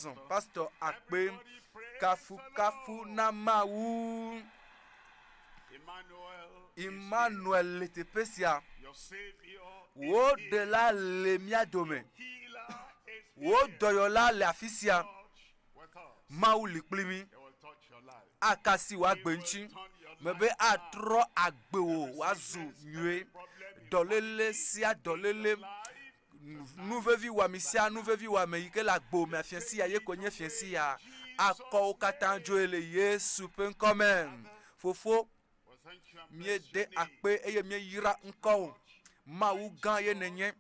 Zɔ pastor akpe kafukafu na Mawu. Emmanuel le teƒe sia. Wò ɖela le mía dome. Wò dɔyɔla le afi sia. Mawu li kpli mí. Akasi wò agbe ŋuti. Mebe atrɔ agbewò wòazu nyuie. Dɔléle sia dɔléle nu vevi wɔame sia nu vevi wɔame yi ke le agbo me fiẽ sia ye koe nye fiẽ sia. Akɔ wo katã dzoe le Yesu ƒe ŋkɔ me. Fofo, míede akpe eye míeyra ŋkɔwò. Mawu gã ye nènye.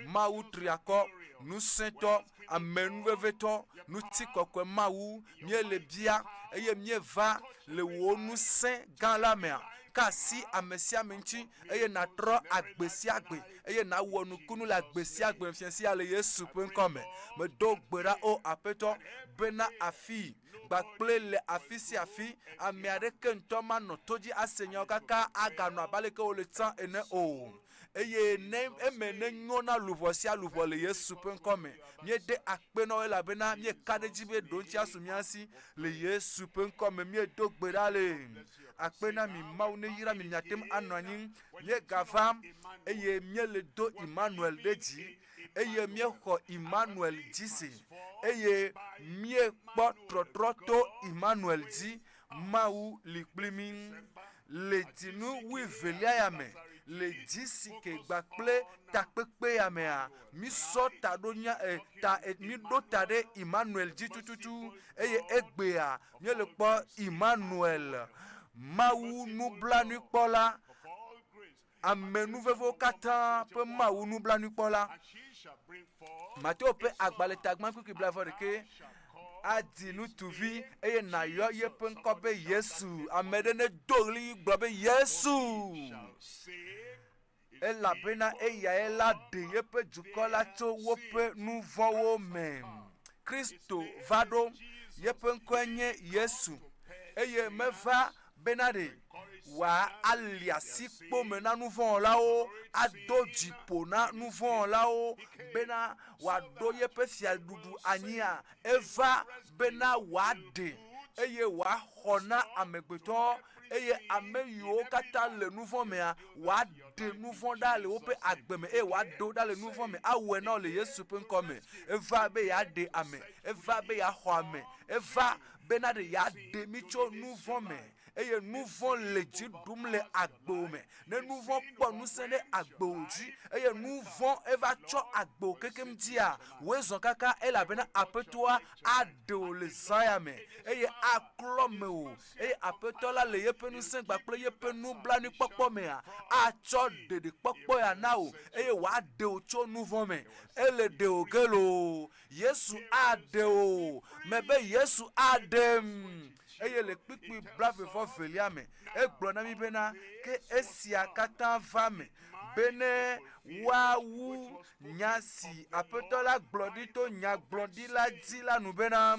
Mawu triakɔ, ŋusẽtɔ, amenuvevetɔ, ŋutikɔkɔe Mawu. Míele bia eye míeva le wò ŋusẽ gã la mea. Ka asi ame sia ame ŋuti eye nàtrɔ agbe sia agbe eye nàwɔ nukunu le agbe sia agbe me fiẽ sia le Yesu ƒe ŋkɔ me. Medo gbe ɖa o Aƒetɔ bena afii kpakple le afi sia afi ame aɖeke ŋutɔ manɔ to dzi ase nyawo kaka aganɔ abe aleke wole tsã ene o. Eye ne eme nenyo na luʋɔ sia luʋɔ le Yesu ƒe ŋkɔ me. Míede akpe na wò elabena míeka ɖe edzi be ɖoŋtsi asu mía si le Yesu ƒe ŋkɔ me. Míedo gbe ɖa le. Akpe na mi, Mawu neyra mi miate ŋu anɔ anyi. Míegava eye míele do Emmanuel ɖe dzi eye míexɔ Emmanuel dzi se eye míekpɔ trɔtrɔ to Emmanuel dzi. Mawu li kpli mí le dzinu wuievelia ya me le dzi si ke kpakple takpekpe ya mea, mísɔ ta ɖo nya e, ta e, míɖo ta ɖe Emmanuel dzi tututu eye egbea Míele kpɔ Immanuel, Mawu nublanuikpɔla, amenuvevewo katã ƒe Mawu nublanuikpɔla. Mateo ƒe agbalẽ tagbã kpukpui blaeve-vɔ-ɖekɛ adi ŋutsuvi eye nàyɔ yeƒe ŋkɔ be Yesu. Ame ɖe nedo ɣli gblɔ be Yesu! Elabena eyae la ɖe yeƒe dukɔ la tso woƒe nu vɔ̃wo me. Kristo va ɖo, yeƒe ŋkɔe nye Yesu, eye meva bena ɖe wòali asi kpo me na nuvɔ̃wɔlawo, ado dzi ƒo na nuvɔ̃wɔlawo bena wòaɖo yeƒe fiaɖuɖu anyia? Eva bena wòaɖe eye wòaxɔ na amegbetɔ eye ame yiwo katã le nu vɔ̃ mea, wòaɖe nu vɔ̃ ɖa le woƒe agbe me eye wòaɖe wo ɖa le nu vɔ̃ me awɔe na wo le Yesu ƒe ŋkɔ me. Eva be yeaɖe ame, eva be yeaxɔ ame, eva bena ɖe yeaɖe mí tso nu vɔ̃ me eye nu vɔ̃ le dzi ɖum le agbewò me. Ne nu vɔ̃ kpɔ ŋusẽ ɖe agbewò dzi eye nu vɔ̃ eva tsɔ agbewò kekem dzia, wòe zɔ kaka elabena Aƒetɔa aɖe wò le zã ya me eye aklɔ mewò eye Aƒetɔ la le yeƒe ŋusẽ kpakple yeƒe nublanuikpɔkpɔ mea, atsɔ ɖeɖekpɔkpɔ ya na wò eye wòaɖe wò tso nu vɔ̃ me. Ele ɖe wò ge loo. Yesu aɖe wò. Mebe Yesu aɖem. Eye le kpukpui blaeve-vɔ-velia me, egblɔ na mí bena, Ke esia katã va eme, bene woawu nya si Aƒetɔ la gblɔ ɖi to nyagblɔɖila dzi la nu bena,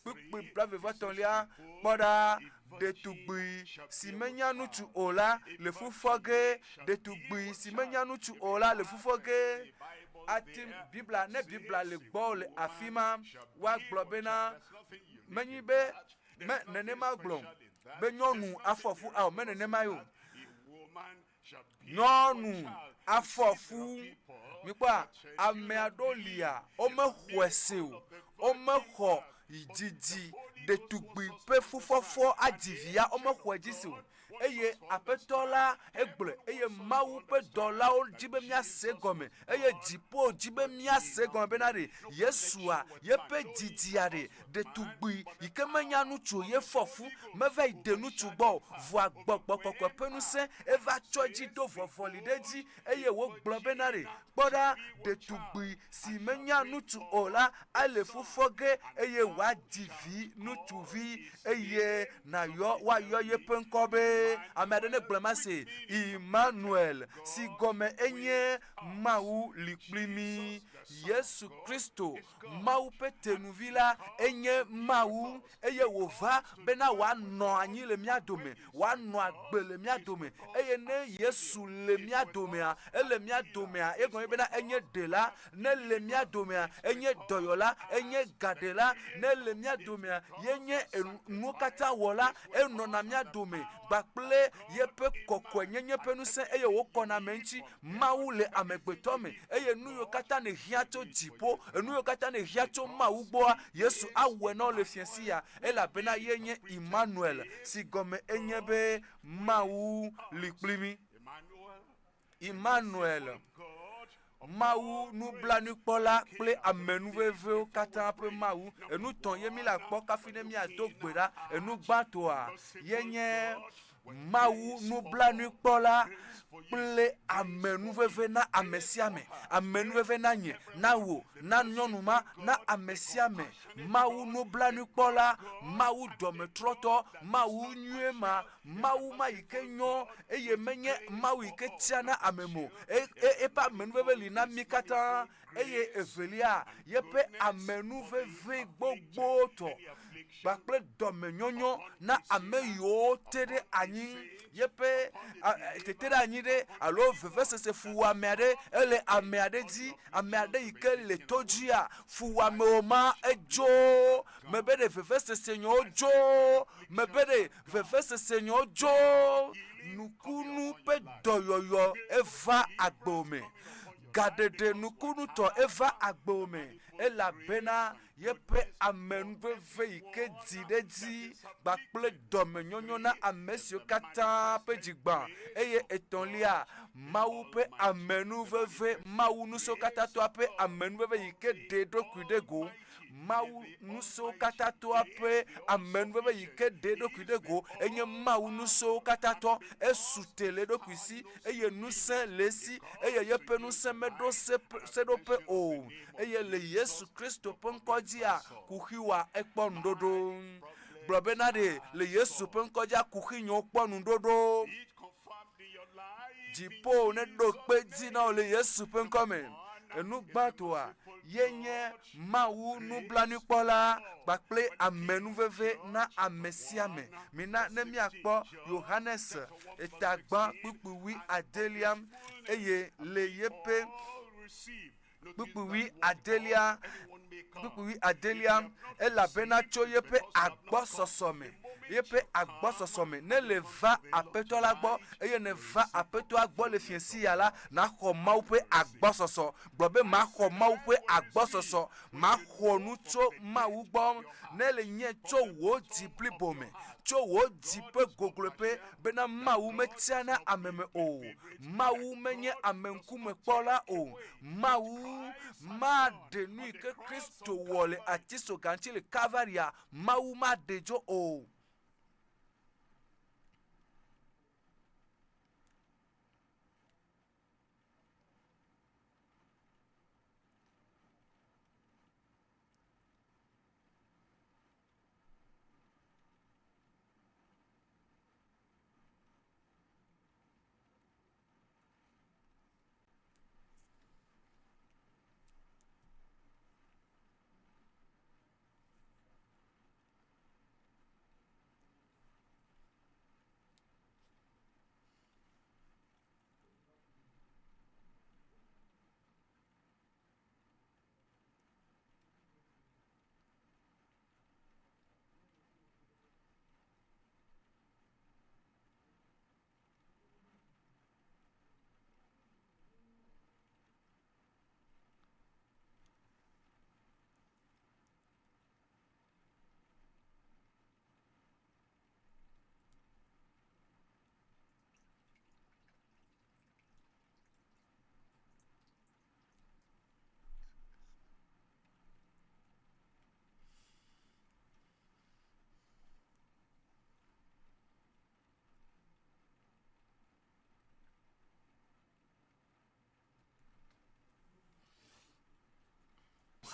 Kpukpui blaeve-vɔ-etɔ̃lia, Kpɔ ɖa, ɖetugbui si menya ŋutsu o la le fu fɔ ge, ɖetugbui si menya ŋutsu o la le fu fɔ ge. Ate Biblia, ne Biblia le gbɔwò le afi ma, woagblɔ bena, menyi be me nenema gblɔ be nyɔnu afɔ fu ao, me nenema ye o. Nyɔnu afɔ fu. Mikpɔa, ame aɖewo lia, womexɔe se o. Womexɔ dzidzi ɖetugbui ƒe fufɔfɔ adzi via, womexɔe dzi se o. Eye Aƒetɔ la egblɔe, eye Mawu ƒe dɔlawo dzi be míase egɔme, eye dziƒo dzi be míase egɔme bena ɖe Yesua, yeƒe didia ɖe, ɖetugbui yi ke menya ŋutsu o ye fɔ fu, meva yi de ŋutsu gbɔ o, vɔa Gbɔgbɔ Kɔkɔe ƒe ŋusẽ eva tsɔ edzi do vɔvɔli ɖe edzi, eye wògblɔ bena ɖe, Kpɔ ɖa, ɖetugbui si menya ŋutsu o la ale fu fɔ ge eye wòadzi vi ŋutsu. ŋutsuvi eye nayɔ woayɔ yeƒe ŋkɔ be ame aɖe negblɔe mase Emmanuel si gɔme enye Mawu li kpli mí. Yesu Kristo, Mawu ƒe tenuvi la, enye Mawu eye wòva bena wòanɔ anyi le mía dome, wòanɔ agbe le mía dome. Eye ne Yesu le mía domea, ele mía domea, egɔme bena enye ɖela. Ne le mía domea, enye dɔyɔla, enye gaɖela. Ne le mía domea, yenye nuwo katã wɔla, enɔna mía dome kpakple yeƒe kɔkɔenyenye ƒe ŋusẽ eye wòkɔna ame ŋuti. Mawu le amegbetɔ me eye nu yiwo katã nèhiã tso dziƒo, enu yiwo katã nèhiã tso Mawu gbɔa, Yesu awɔe na wò le fiẽ sia elabena ye nye Emmanuel si gɔme enye be Mawu li kpli mí. Emmanuel, Mawu nublanuikpɔla kple amenuvevewo katã ƒe Mawu. Enu tɔ̃ ye míle akpɔ kafi ne míado gbe ɖa. Enu gbãtɔa ye nye Mawu nublanuikpɔla kple amenuveve na ame sia ame. Amenuveve na nye, na wò, na nyɔnu ma, na ame sia ame. Mawu nublanuikpɔla, Mawu dɔmetrɔtɔ, Mawu nyuie ma, Mawu ma yi ke nyɔ eye menye Mawu yi ke tsiana ame me o. E, e, eƒe amenuveve li na mí katã eye evelia, yeƒe amenuveve gbogbotɔ kpakple dɔmenyonyo na ame yiwo te ɖe anyi yeƒe tete ɖe anyi ɖe alo vevesese fuwɔame aɖe ele ame aɖe dzi ame aɖe yi ke le to dzia fuwɔamewo ma edzo mebe ɖe vevesese nyawo dzo mebe ɖe vevesese nyawo dzo nukunu ƒe dɔyɔyɔ eva agbewo me gaɖeɖe nukunutɔ eva agbewo me elabena yeƒe amenuveve yi ke dzi ɖe edzi kpakple dɔmenyonyo na ame siwo katã ƒe dzi gbã. Eye etɔ̃lia, Mawu ƒe amenuveve, Mawu Ŋusẽkatãtɔa ƒe amenuveve yi ke ɖe eɖokui ɖe go. Mawu Ŋusẽkatãtɔa ƒe amenuveve yi ke ɖe eɖokui ɖe go enye Mawu Ŋusẽkatãtɔ. Esu te le eɖokui si eye ŋusẽ le esi eye yeƒe ŋusẽ meɖo seɖoƒe o. Eye le Yesu Kristo ƒe ŋkɔ dzia, kuxiwoa ekpɔ ŋuɖoɖo. Gblɔ bena ɖe le Yesu ƒe ŋkɔ dzia, kuxinyewo kpɔ ŋuɖoɖo. Dziƒo neɖo kpe dzi na wò le Yesu ƒe ŋkɔ me. Enu gbãtɔa ye nye Mawu nublanuikpɔla kpakple amenuveve na ame sia ame. Mina ne míakpɔ Yohanes eta gbã kpukpui wui adelia eye le yeƒe kpukpui wui adelia, kpukpui wui adelia, elabena tso yeƒe agbɔsɔsɔ me, yeƒe agbɔsɔsɔ me, ne le va Aƒetɔ la gbɔ, eye nèva Aƒetɔa gbɔ le fiẽ sia la, nàxɔ Mawu ƒe agbɔsɔsɔ. Gblɔ be, Maxɔ Mawu ƒe agbɔsɔsɔ. Maxɔ nu tso Mawu gbɔ. Ne le nye tso wò dzi blibo me, tso wò dzi ƒe gogloeƒe, bena Mawu metsiana ame me o. Mawu menye ameŋkumekpɔla o. Mawu maɖe nu yi ke Kristo wɔ le atisoga ŋuti le Kalvaria, Mawu maɖe dzo o.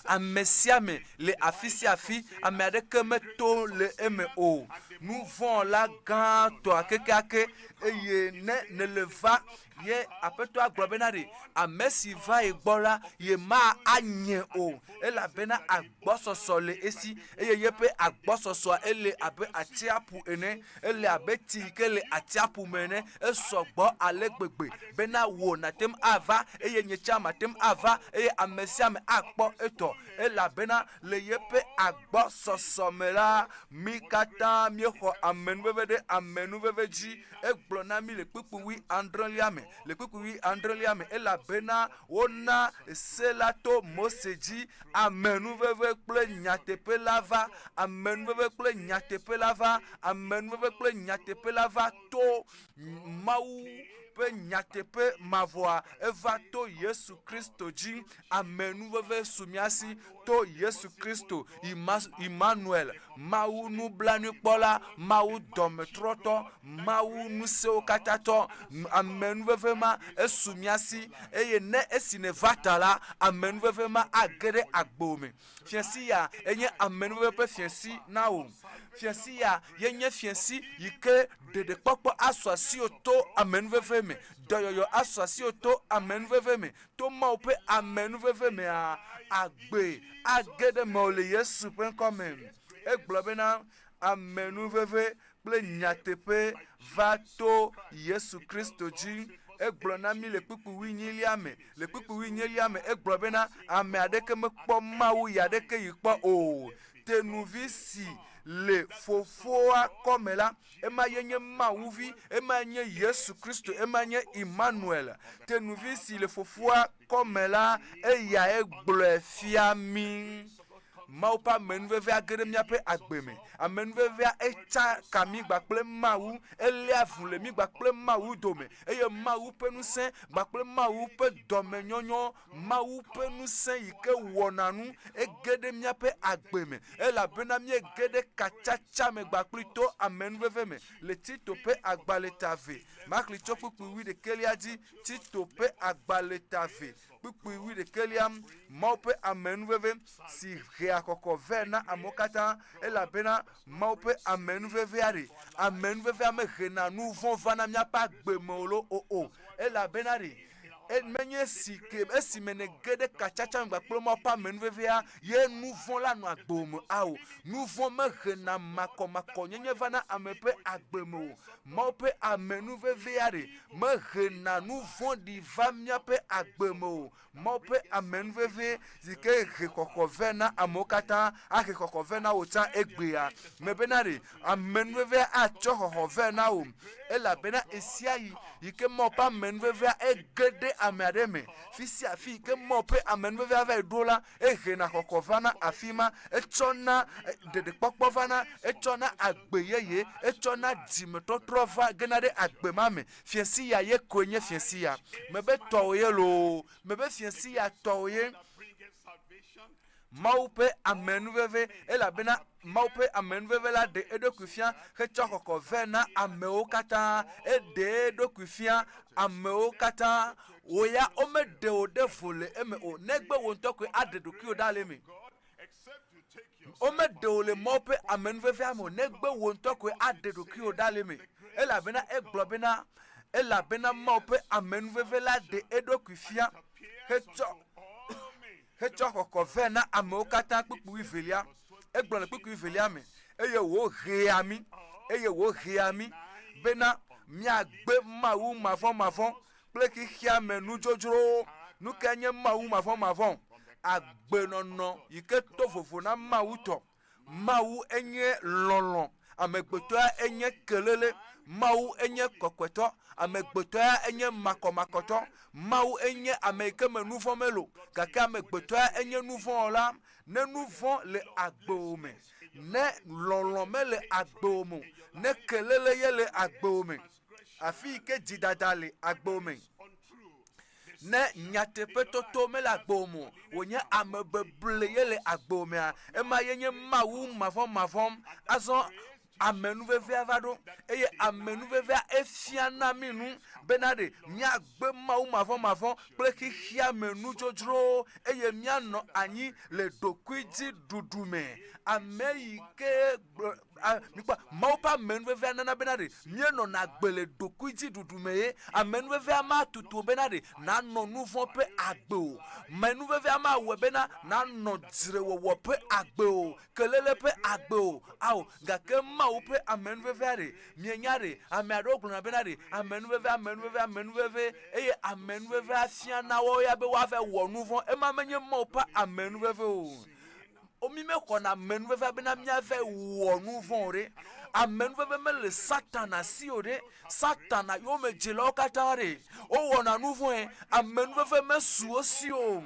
Ame sia ame le afi sia afi, ame aɖeke meto le eme o. Nu vɔ̃ la gãtɔa kekeake eye ne nèle va ye Aƒetɔa gblɔ bena ɖe ame si va ye gbɔ la, yema anye o, elabena agbɔsɔsɔ le esi eye yeƒe agbɔsɔsɔa ele abe atsiaƒu ene, ele abe tsi yi ke le atsiaƒu me ene, esɔ gbɔ ale gbegbe bena wò nàte ŋu ava eye nye tsã mate ŋu ava eye ame sia ame akpɔ etɔ, elabena le yeƒe agbɔsɔsɔ me la, mí katã míexɔ amenuveve ɖe amenuveve dzi. Egblɔ na mí le kpukpui wuiadrelia me, le kpukpui wuiadrelia me, elabena wona se la to Mose dzi, amenuveve kple nyateƒe la va, amenuveve kple nyateƒe la va, amenuveve kple nyateƒe la va to Mawu ƒe nyateƒe mavɔa, eva to Yesu Kristo dzi. Amenuveve su mía si to Yesu Kristo, Immanuel, Mawu nublanuikpɔla, Mawu dɔmetrɔtɔ, Mawu ŋusẽwokatãtɔ. Amenuveve ma esu mía si eye ne esi nèva ta la, amenuveve ma age ɖe agbewò me. Fiẽsi ya enye amenuveve ƒe fiẽsi na wò. Fiẽsi ya ye nye fiẽsi yi ke ɖeɖekpɔkpɔ asu asiwò to amenuveve me, dɔyɔyɔ asu asiwò to amenuveve me, To Mawu ƒe amenuveve mea, agbe age ɖe mewò le Yesu ƒe ŋkɔ me. Egblɔ bena, Amenuveve kple nyateƒe va to Yesu Kristo dzi. Egblɔ na mí le kpukpui wuienyilia me, le kpukpui wuienyilia me, egblɔ bena, Ame aɖeke mekpɔ Mawu yi aɖeke yi kpɔ o. Tenuvi si le Fofoa kɔme la, Ema ye nye Mawu Vi, emae nye Yesu Kristo, emae nye Immanuel. Tenuvi si le Fofoa kɔme la, eyae gblɔe fia mí. Mawu ƒe amenuvevea ge ɖe míaƒe agbe me. Amenuvevea etsa ka mí kpakple Mawu, eléa avu le mí kpakple Mawu dome eye Mawu ƒe ŋusẽ kpakple Mawu ƒe dɔmenyɔnyɔ Mawu ƒe ŋusẽ yi ke wɔna nu ege ɖe míaƒe agbe me, elabena míege ɖe katsatsa me kpakple to amenuveve me. Le Tito ƒe agbalẽ ta eve, maxlẽ tso kpukpui wuiɖekɛlia dzi, Tito ƒe agbalẽ ta eve, kpukpui wuiɖekɛlia, Mawu ƒe amenuveve si hea kɔkɔ vɛ na amewo katã, elabena Mawu ƒe amenuvevea ɖe, amenuvevea mehena nu vɔ̃ vana míaƒe agbe me o loo o o, elabena ɖe, Menye esi ke esime nège ɖe katsatsa me kpakple Mawu ƒe amenuvevea ye nu vɔ̃ la nɔa agbewò me ao. Nu vɔ̃ mehena makɔmakɔnyenye vana ame ƒe agbe me o. Mawu ƒe amenuvevea ɖe mehena nu vɔ̃ɖi va míaƒe agbe me o. Mawu ƒe amenuveve si ke he xɔxɔ vɛ na amewo katã ahe xɔxɔ vɛ na wò tsã egbea. Mebena ɖe amenuvevea atsɔ xɔxɔ vɛ na wò elabena ɣesiaɣi yi ke Mawu ƒe amenuvevea ege ɖe ame aɖe me, fi sia fi yi ke Mawu ƒe amenuvevea va yi ɖo la, ehena xɔxɔ vana afi ma, etsɔna ɖeɖekpɔkpɔ vana, etsɔna agbe yeye, etsɔna dzimetɔtrɔ va gena ɖe agbe ma me. Fiẽsi ya ye koe nye fiẽsi ya. Mebe tɔwò ye loo, mebe fiẽsi ya tɔwò ye. Mawu ƒe amenuveve, elabena Mawu ƒe amenuveve la ɖe eɖokui fia hetsɔ xɔxɔ vɛ na amewo katã. Eɖe eɖokui fia amewo katã. Wò ya womeɖe wò ɖe vo le eme o, negbe wò ŋutɔ koe aɖe ɖokuiwò ɖa le eme. Womeɖe wò le Mawu ƒe amenuvevea me o, negbe wò ŋutɔ koe aɖe ɖokuiwò ɖa le eme. Elabena egblɔ bena, Elabena Mawu ƒe amenuveve la ɖe eɖokui fia hetsɔ hetsɔ xɔxɔ vɛ na amewo katã kpukpui wuievelia. Egblɔ le kpukpui wuievelia me, eye wòhea mí, eye wòhea mí bena míagbe Mawu mavɔ̃mavɔ̃ kple xexea me nudzodzrowo. Nu kae nye Mawu mavɔ̃mavɔ̃? Agbenɔnɔ yi ke to vovo na Mawu tɔ. Mawu enye lɔlɔ̃, amegbetɔa enye kelele. Mawu enye kɔkɔetɔ, amegbetɔa enye makɔmakɔtɔ. Mawu enye ame yi ke me nu vɔ̃ mele o, gake amegbetɔa enye nu vɔ̃ wɔla. Ne nu vɔ̃ le agbewò me, ne lɔlɔ̃ mele agbewò me o, ne kelele ye le agbewò me, afi yi ke dzidada le agbewò me, Ne nyateƒetoto mele agbewò me o, wònye amebeble ye le agbewò mea, ema ye nye Mawu mavɔ̃mavɔ̃. Azɔ Amenuvevea va ɖo eye amenuvevea efia na mí nu bena ɖe míagbe Mawu mavɔmavɔ kple xexea me nudzodzrowo eye míanɔ anyi le ɖokuidziɖuɖu me. Ame yi ke gblɔ a mikpɔ Mawu ƒe amenuvevea nana bena ɖe míenɔna agbe le ɖokuidziɖuɖu me ye. Amenuvevea matutu wò bena ɖe nànɔ nu vɔ̃ ƒe agbe o. Amenuvevea mawɔe bena nànɔ dzrewɔwɔ ƒe agbe o, kelele ƒe agbe o. Ao, gake Mawu ƒe amenuvevea ɖe, mienya ɖe, ame aɖewo gblɔna bena ɖe, amenuveve, amenuveve, amenuveve, eye amenuvevea fia na woawo ya be woava wɔ nu vɔ̃. Ema menye Mawu ƒe amenuveve o. O mi mexɔna amenuvevea bena míava wɔ nu vɔ̃ o ɖe. Amenuveve mele Satana si o ɖe. Satana yomedzelawo katã ɖe, wowɔna nu vɔ̃e. Amenuveve mesu wo si o.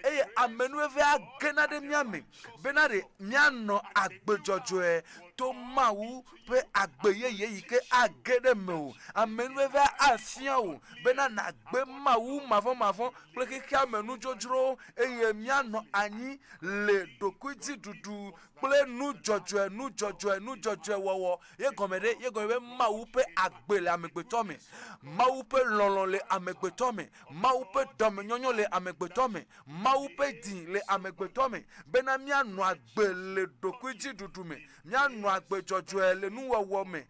Eye amenuvevea gena ɖe mía me bena ɖe míanɔ agbe dzɔdzɔe to Mawu ƒe agbe yeye yi ke age ɖe mewò. Amenuvevea afia wò bena nàgbe Mawu mavɔmavɔ kple xexea me nudzodzrowo eye míanɔ anyi le ɖokuidziɖuɖu kple nu dzɔdzɔe, nu dzɔdzɔe, nu dzɔdzɔe wɔwɔ. Ye gɔme ɖe? Ye gɔme be Mawu ƒe agbe le amegbetɔ me. Mawu ƒe lɔlɔ̃ le amegbetɔ me. Mawu ƒe dɔmenyɔnyɔ le amegbetɔ me. Mawu ƒe dzi le amegbetɔ me bena míanɔ agbe le ɖokuidziɖuɖu me, míanɔ agbe dzɔdzɔe le nuwɔwɔ me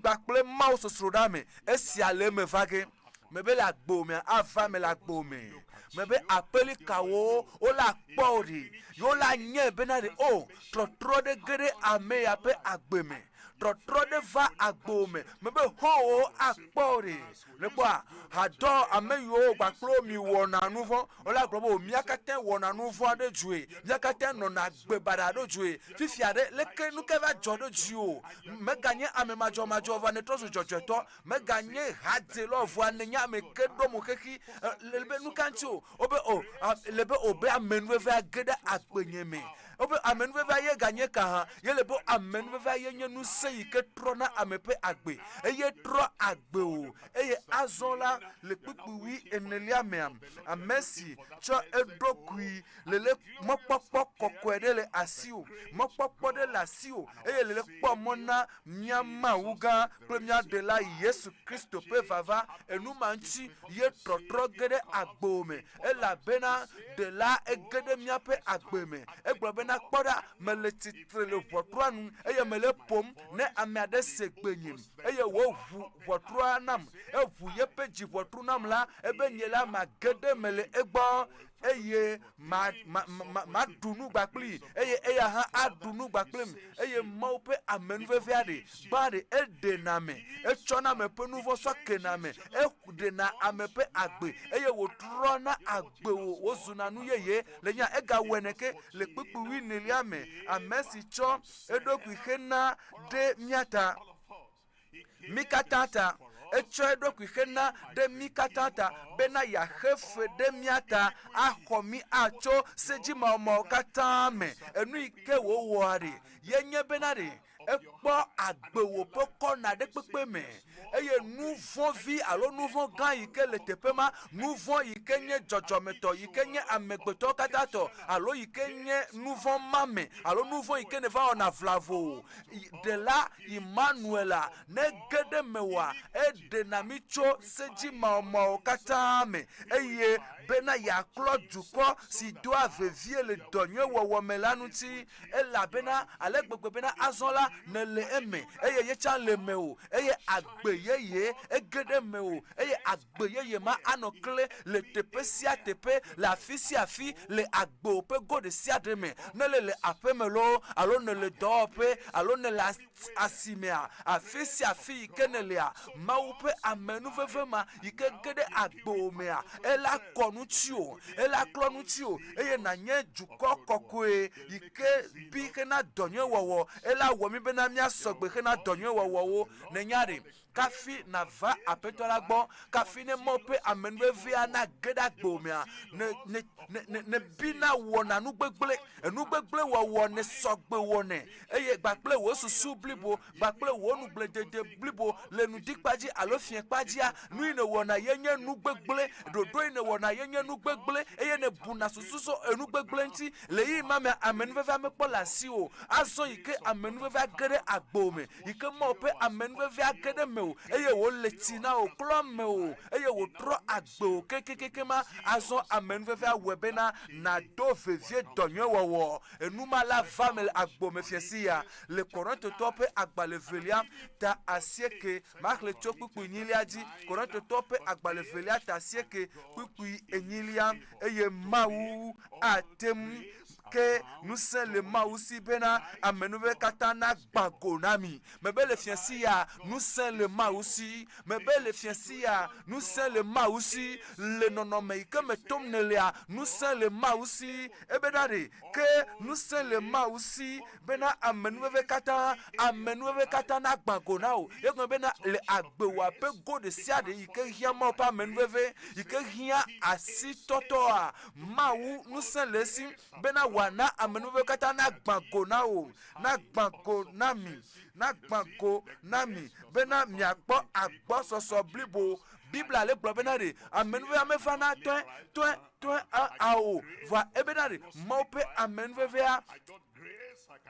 kpakple Mawu sosroɖa me. Esia le eme va ge. Mebe le agbo mea, ava eme le agbo me. Mebe aƒelikawo wola kpɔ wò ɖi, ye wola nyae bena ɖe o trɔtrɔ ɖe ge ɖe ame ya ƒe agbe me. Trɔtrɔ ɖe va agbo me. Mebe xɔ̃wòwo akpɔ wò ɖi. Nekpɔa, hadɔ ame yiwo kpakple mi wɔna nu vɔ̃, wola gblɔ be o mía katã wɔna nu vɔ̃ aɖe dzoe, mía katã nɔna agbe baɖa aɖe dzoe. Fifia ɖe, leke nu ke va dzɔ ɖe dziwò? Mèganye ame madzɔmadzɔ vɔa nètrɔ zu dzɔdzɔetɔ. Mèganye hadzelɔ vɔa nènye ame ke ɖɔ mo xexi. Le be nu ka ŋuti o? Wobe o, le be o be amenuvevea ge ɖe agbenye me. Wobe amenuvevea ye ganye ka hã? Ye le be amenuvevea ye nye ŋusẽ yi ke trɔna ame ƒe agbe. Eye trɔ agbe o. Eye azɔ la, le kpukpui wui enelia mea, ame si tsɔ eɖokui le le mɔkpɔkpɔ kɔkɔe ɖe le asiwò, mɔkpɔkpɔ ɖe le asiwò, eye le le kpɔ mɔ na mía Mawu gã kple mía Ɖela Yesu Kristo ƒe vava. Enu ma ŋuti ye trɔtrɔ ge ɖe agbewò me, elabena Ɖela ege ɖe míaƒe agbe me. Egblɔ bena, Kpɔ ɖa, mele tsitre le ʋɔtrua nu, eye mele eƒom, ne ame aɖe se gbenye, eye wòʋu ʋɔtrua nam, eʋu yeƒe dziʋɔtru nam la, ebe nye la mage ɖe eme le egbɔ, eye ma, ma, ma, maɖu nu kpakplii, eye eya hã aɖu nu kpakplim. Eye Mawu ƒe amenuvevea ɖe, gbã ɖe, eɖena ame, etsɔna ame ƒe nuvɔ̃ sɔ kena ame, eɖena ame ƒe agbe, eye wòtrɔna agbe wò wòzuna nu yeye. Le nya egawɔe neke le kpukpui wuienelia me, ame si tsɔ eɖokui xena ɖe mía ta. mí katã ta. Etsɔ eɖokui xena ɖe mí katã ta bena yeaxe fe ɖe mía ta axɔ mí atso sedzimawɔmawɔ katã me. Enu yi ke wòwɔa ɖe ye nye bena ɖe ekpɔ agbewò ƒe kɔna ɖe kpekpe me eye nu vɔ̃ vi alo nu vɔ̃ gã yi ke le teƒe ma, nu vɔ̃ yi ke nye dzɔdzɔmetɔ, yi ke nye amegbetɔwo katã tɔ alo yi ke nye nu vɔ̃ ma me alo nu vɔ̃ yi ke nèva wɔna vlavo Ɖela Imanuela nege ɖe mewòa, eɖena mí tso sedzimawɔmawɔ katã me, eye bena yeaklɔ dukɔ si doa vevie le dɔ nyui wɔwɔ me la ŋuti. Elabena ale gbegbe bena azɔ la, nèle eme, eye yetsã le mewò, eye agbe yeye ege ɖe mewò, eye agbe yeye ma anɔ kle le teƒe sia teƒe, le afi sia afi, le agbewò ƒe go ɖe sia ɖe me, ne le le aƒe me loo, alo nèle dɔwɔƒe, alo nèle asimea, afi sia afi yi ke nèlea, Mawu ƒe amenuveve ma yi ke ge ɖe agbewò mea, ela kɔ ŋutiwò, ela klɔ ŋutiwò, eye nànye dukɔ kɔkɔe yi ke bi hena dɔ nyui wɔwɔ. Ela wɔ mí bena míasɔ gbe hena dɔ nyui wɔwɔwo. Nènya ɖe? Kafi nàva Aƒetɔ la gbɔ, kafi ne Mawu ƒe amenuvevea nage ɖe agbewò mea, ne, ne, ne, ne, nèbina wɔna nu gbegblẽ, enu gbegblẽ wɔwɔ nèsɔ gbe wɔnɛ, eye kpakple wò susu blibo, kpakple wò nugbledede blibo le ŋdikpa dzi alo fiẽkpa dzia, nu yi nèwɔna ye nye nu gbegblẽ, ɖoɖo yi nèwɔna ye nye nu gbegblẽ, eye nèbuna susu so enu gbegblẽ ŋuti. Le ɣeyiɣi ma mea, amenuvevea mekpɔ le asiwò o. Azɔ yi ke amenuvevea. ge ɖe agbo me, yi ke Mawu ƒe amenuvevea ge ɖe mewò eye wòle tsi na wò, klɔ mewò eye wòtrɔ agbewò kekekekem ma, azɔ amenuvevea wɔe bena nàdo vevie dɔ nyui wɔwɔ. Enu ma la va eme le agbo me fiẽsi ya. Le Korintotɔwo ƒe agbalẽ evelia ta asieke, maxlẽ tso kpukpui enyilia dzi, Korintotɔwo ƒe agbalẽ evelia ta asieke, kpukpui enyilia, Eye Mawu ate ŋu ke ŋusẽ le Mawu si bena amenuveve katã nagbã go na mi. Mebe le fiẽsi ya, ŋusẽ le Mawu si. Mebe le fiẽsi ya, ŋusẽ le Mawu si. Le nɔnɔme yi ke me tom nèlea, ŋusẽ le Mawu si. Ebena ɖe, ke ŋusẽ le Mawu si bena amenuveve katã, amenuveve katã nagbã go na wò. Egɔme bena le agbewòa ƒe go ɖe sia ɖe yi ke hiã Mawu ƒe amenuveve, yi ke hiã asitɔtɔa, Mawu ŋusẽ le esi bena wòana amenuveve katã nagbã go na wò, nagbã go na mi, nagbã go na mi bena miakpɔ agbɔsɔsɔ blibo. Biblia le gblɔ bena ɖe amenuvevea mevana tɔe, tɔe, tɔe ao, vɔa ebena ɖe Mawu ƒe amenuvevea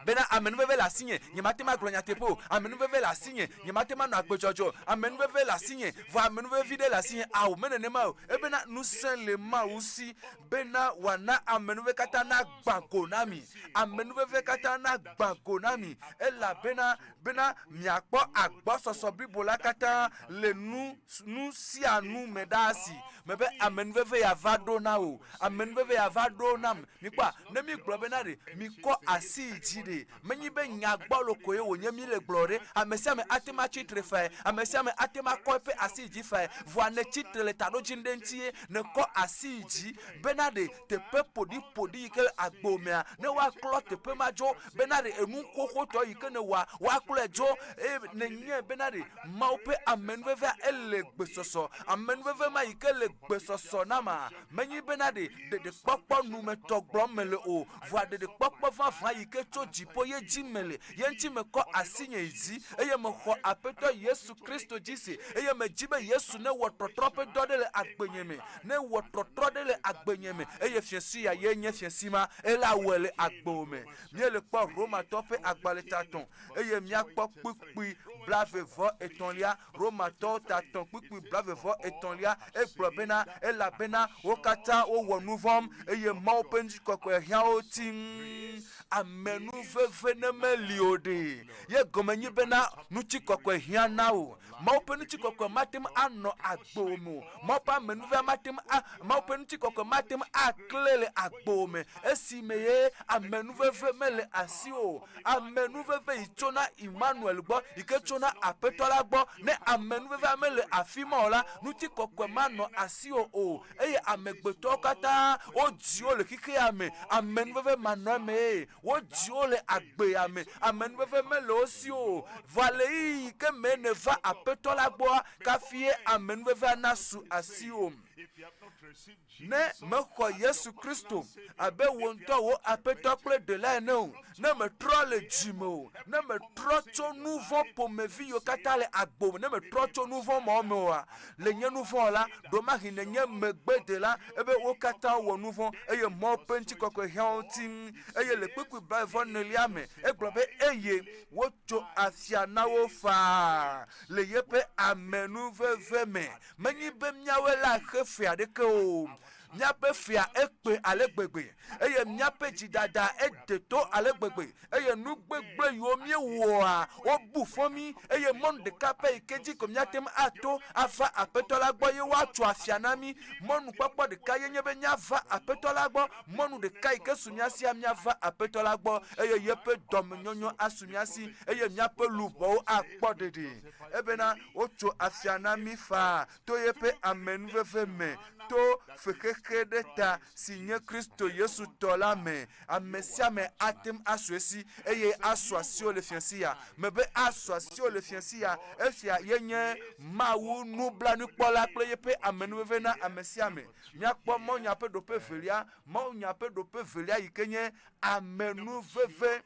bena amenuveve le asinye, nyemate ŋu agblɔ nyateƒe o, amenuveve le asinye, nyemate ŋu anɔ agbe dzɔdzɔe o, amenuveve le asinye, vɔ amenuveve viɖe le asinye. Ao, me nenema o. Ebena ŋusẽ le Mawu si bena wòana amenuveve katã nagbã go na mi, amenuveve katã nagbã go na mi, elabena bena miakpɔ agbɔsɔsɔ blibo la katã le nu, nu sia nu me ɖaa si mebe amenuveve ya va ɖo na wò, amenuveve ya va ɖo nam. Mikpɔa, ne mígblɔ bena ɖe mikɔ asi yi dzi ɖe, menye be nya gbɔlo koe wònye míle gblɔ ɖe. Ame sia ame ate ŋu atsi tre fae, ame sia ame ate ŋu akɔ eƒe asi yi dzi fae. Vɔa nètsi tre le taɖodzinu ɖe ŋuti ye nèkɔ asi yi dzi bena ɖe teƒe ƒoɖiƒoɖi yi ke le agbo mea, ne woaklɔ teƒe ma dzo, bena ɖe enu xoxotɔ yi ke nèwɔa, woaklɔe dzo. Eye nènyae bena ɖe Mawu ƒe amenuvevea ele gbesɔsɔ. Amenuveve ma yi ke le gbesɔsɔ nama, Menye bena ɖe ɖeɖekpɔkpɔ nu me tɔ gblɔm mele o, vɔa ɖeɖekpɔkpɔ vavã yi ke tso dziƒo ye dzi mele. Ye ŋuti mekɔ asinye yi dzi, eye mexɔ Aƒetɔ Yesu Kristo dzi se, eye medzi be Yesu newɔ trɔtrɔ ƒe dɔ ɖe le agbenye me, newɔ trɔtrɔ ɖe le agbenye me, eye fiẽsi ya ye nye fiẽsi ma, ela wɔe le agbewò me. Míele kpɔ Romatɔ ƒe agbalẽ tatɔ̃, eye míakpɔ kpukpui blave vɔ etɔ̃lia. Romatɔwo ta tɔ̃ kpukpui blave vɔ etɔ̃lia, egblɔ bena, Elabena wo katã wowɔ nuvɔ̃, eye Mawu ƒe ŋutikɔkɔe hiã wo tiŋ. Amenuveve ne meli o ɖe, ye gɔme nyi bena ŋutikɔkɔe hiã na wò. Mawu ƒe ŋutikɔkɔe mate ŋu anɔ agbewò me o. Mawu ƒe amenuvevea mate ŋu a, Mawu ƒe ŋutikɔkɔe mate ŋu akle le agbewò me esime ye amenuveve mele asiwò o. Amenuveve yi tsona Immanuel gbɔ, yi ke tsona Aƒetɔ la gbɔ. Ne amenuvevea mele afi ma o la, ŋutikɔkɔe manɔ asiwò o, eye amegbetɔwo katã wodzi wo le xexea me amenuveve manɔmee. Wodzi wo le agbea me, amenuveve mele wo si o. Vɔa le ɣeyiɣi yi ke me nèva Aƒetɔ la gbɔa, kafie amenuvevea nasu asiwò. Ne mèxɔ Yesu Kristo abe wò ŋutɔ wò Aƒetɔ kple Ɖela ene o, ne mètrɔ le dzi me o, ne mètrɔ tso nu vɔ̃ ƒomevi yiwo katã le agbo me, ne mètrɔ tso nu vɔ̃ mawo me oa, le nye nu vɔ̃ la, ɖomahi nènye megbedela ebe wo katã wɔ nu vɔ̃ eye Mawu ƒe ŋutikɔkɔe hiã wo ŋuti. Eye le kpukpui blaeve-vɔ-enelia me, egblɔ be, Eye wotso afia na wo faa le yeƒe amenuveve me. Menye be míawoe la xe fe aɖeke o. Míaƒe fea ekpe ale gbegbe, eye míaƒe dzidada ede to ale gbegbe, eye nu gbegblẽ yiwo míewɔa, wobu fɔ mí, eye mɔnu ɖeka pɛ yi ke dzi ko míate ŋu ato ava Aƒetɔ la gbɔ ye woatso afia na mí. Mɔnukpɔkpɔ ɖeka ye nye be míava Aƒetɔ la gbɔ. Mɔnu ɖeka yi ke su mía sia, míava Aƒetɔ la gbɔ, eye yeƒe dɔmenyonyo asu mía si, eye míaƒe luʋɔwo akpɔ ɖeɖe. Ebena wotso afia na mí faa to yeƒe amenuveve me, to fexexe ɖe ta si nye Kristo Yesu tɔ la me. Ame sia ame ate ŋu asu esi, eye asu asiwò le fiẽsi ya. Mebe asu asiwò le fiẽsi ya. Esia ye nye Mawu nublanuikpɔla kple yeƒe amenuveve na ame sia ame. Míakpɔ mawunya ƒe ɖoƒe evelia, mawunya ƒe ɖoƒe evelia yi ke nye amenuveve.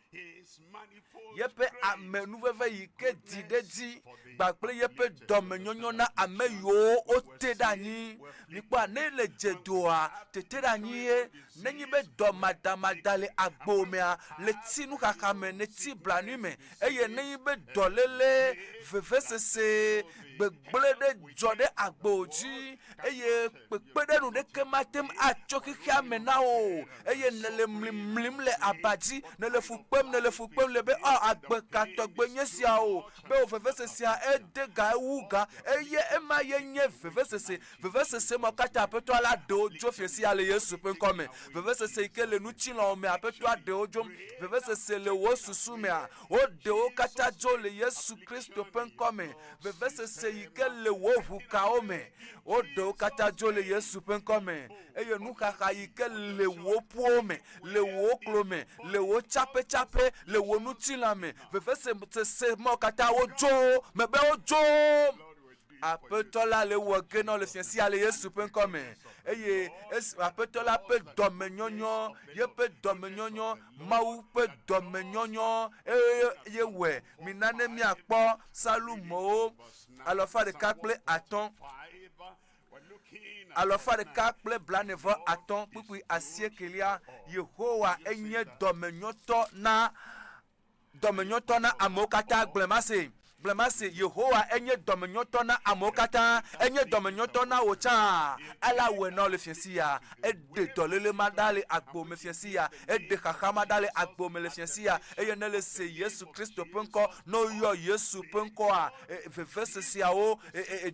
Yeƒe amenuveve yi ke dzi ɖe edzi kpakple yeƒe dɔmenyonyo na ame yiwo wote ɖe anyi. Mikpɔa, ne le dze doa, agboa, teteɖeanyi ye. Nenye be dɔ madamada le agbo mea, le tsi nuxaxa me, netsi blanui me, eye nenye be dɔléle, vevesese, gbegblẽ ɖe dzɔ ɖe agbo dzi eye kpekpeɖeŋu ɖeke mate ŋu atso xexea me na wò o, eye nèle mlimlim le aba dzi, nèle fu kpem, nèle fu kpem le be, Ɔ, agbe ka tɔgbe nye sia o, be wò vevesesea ede ga, ewu ga, eye ema ye nye vevesese. Vevesese ma katã Aƒetɔa la ɖe wo dzo fiẽ sia le Yesu ƒe ŋkɔ me. Vevesese yi ke le ŋutilãwo mea, Aƒetɔa ɖe wo dzo. Vevesese le wò susu mea, woɖe wo katã dzo le Yesu Kristo ƒe ŋkɔ me. Vevesese yi ke le wò ʋukawo me, woɖe wo katã dzo le Yesu ƒe ŋkɔ me. Eye nuxaxa yi ke le wò ƒuwo me, le wò klo me, le wò tsaƒetsaƒe, le wò ŋutilã me, vevesese mawo katã wodzo, mebe wodzo. Aƒetɔ la le wɔ ge na le fiẽ sia le Yesu ƒe ŋkɔ me. Eye esi Aƒetɔ la ƒe dɔmenyɔnyɔ, yeƒe dɔmenyɔnyɔ, Mawu ƒe dɔmenyɔnyɔ eye ye wɔe. Mina ne míakpɔ Psalmowo 105, 145 kpukpui asiekelia. Yehowa enye dɔmenyɔtɔ na dɔmenyɔtɔ na amewo katã. Gblɔe mase, gblɔe mase, Yehowa enye dɔmenyɔtɔ na amewo katã. Enye dɔmenyɔtɔ na wò tsã. Ela wɔe na wò le fiẽ sia. Eɖe dɔléle ma ɖa le agbo me fiẽ sia. Eɖe xaxa ma ɖa le agbo me le fiẽ sia. Eye ne le se Yesu Kristo ƒe ŋkɔ, ne woyɔ Yesu ƒe ŋkɔa, veveseseawo,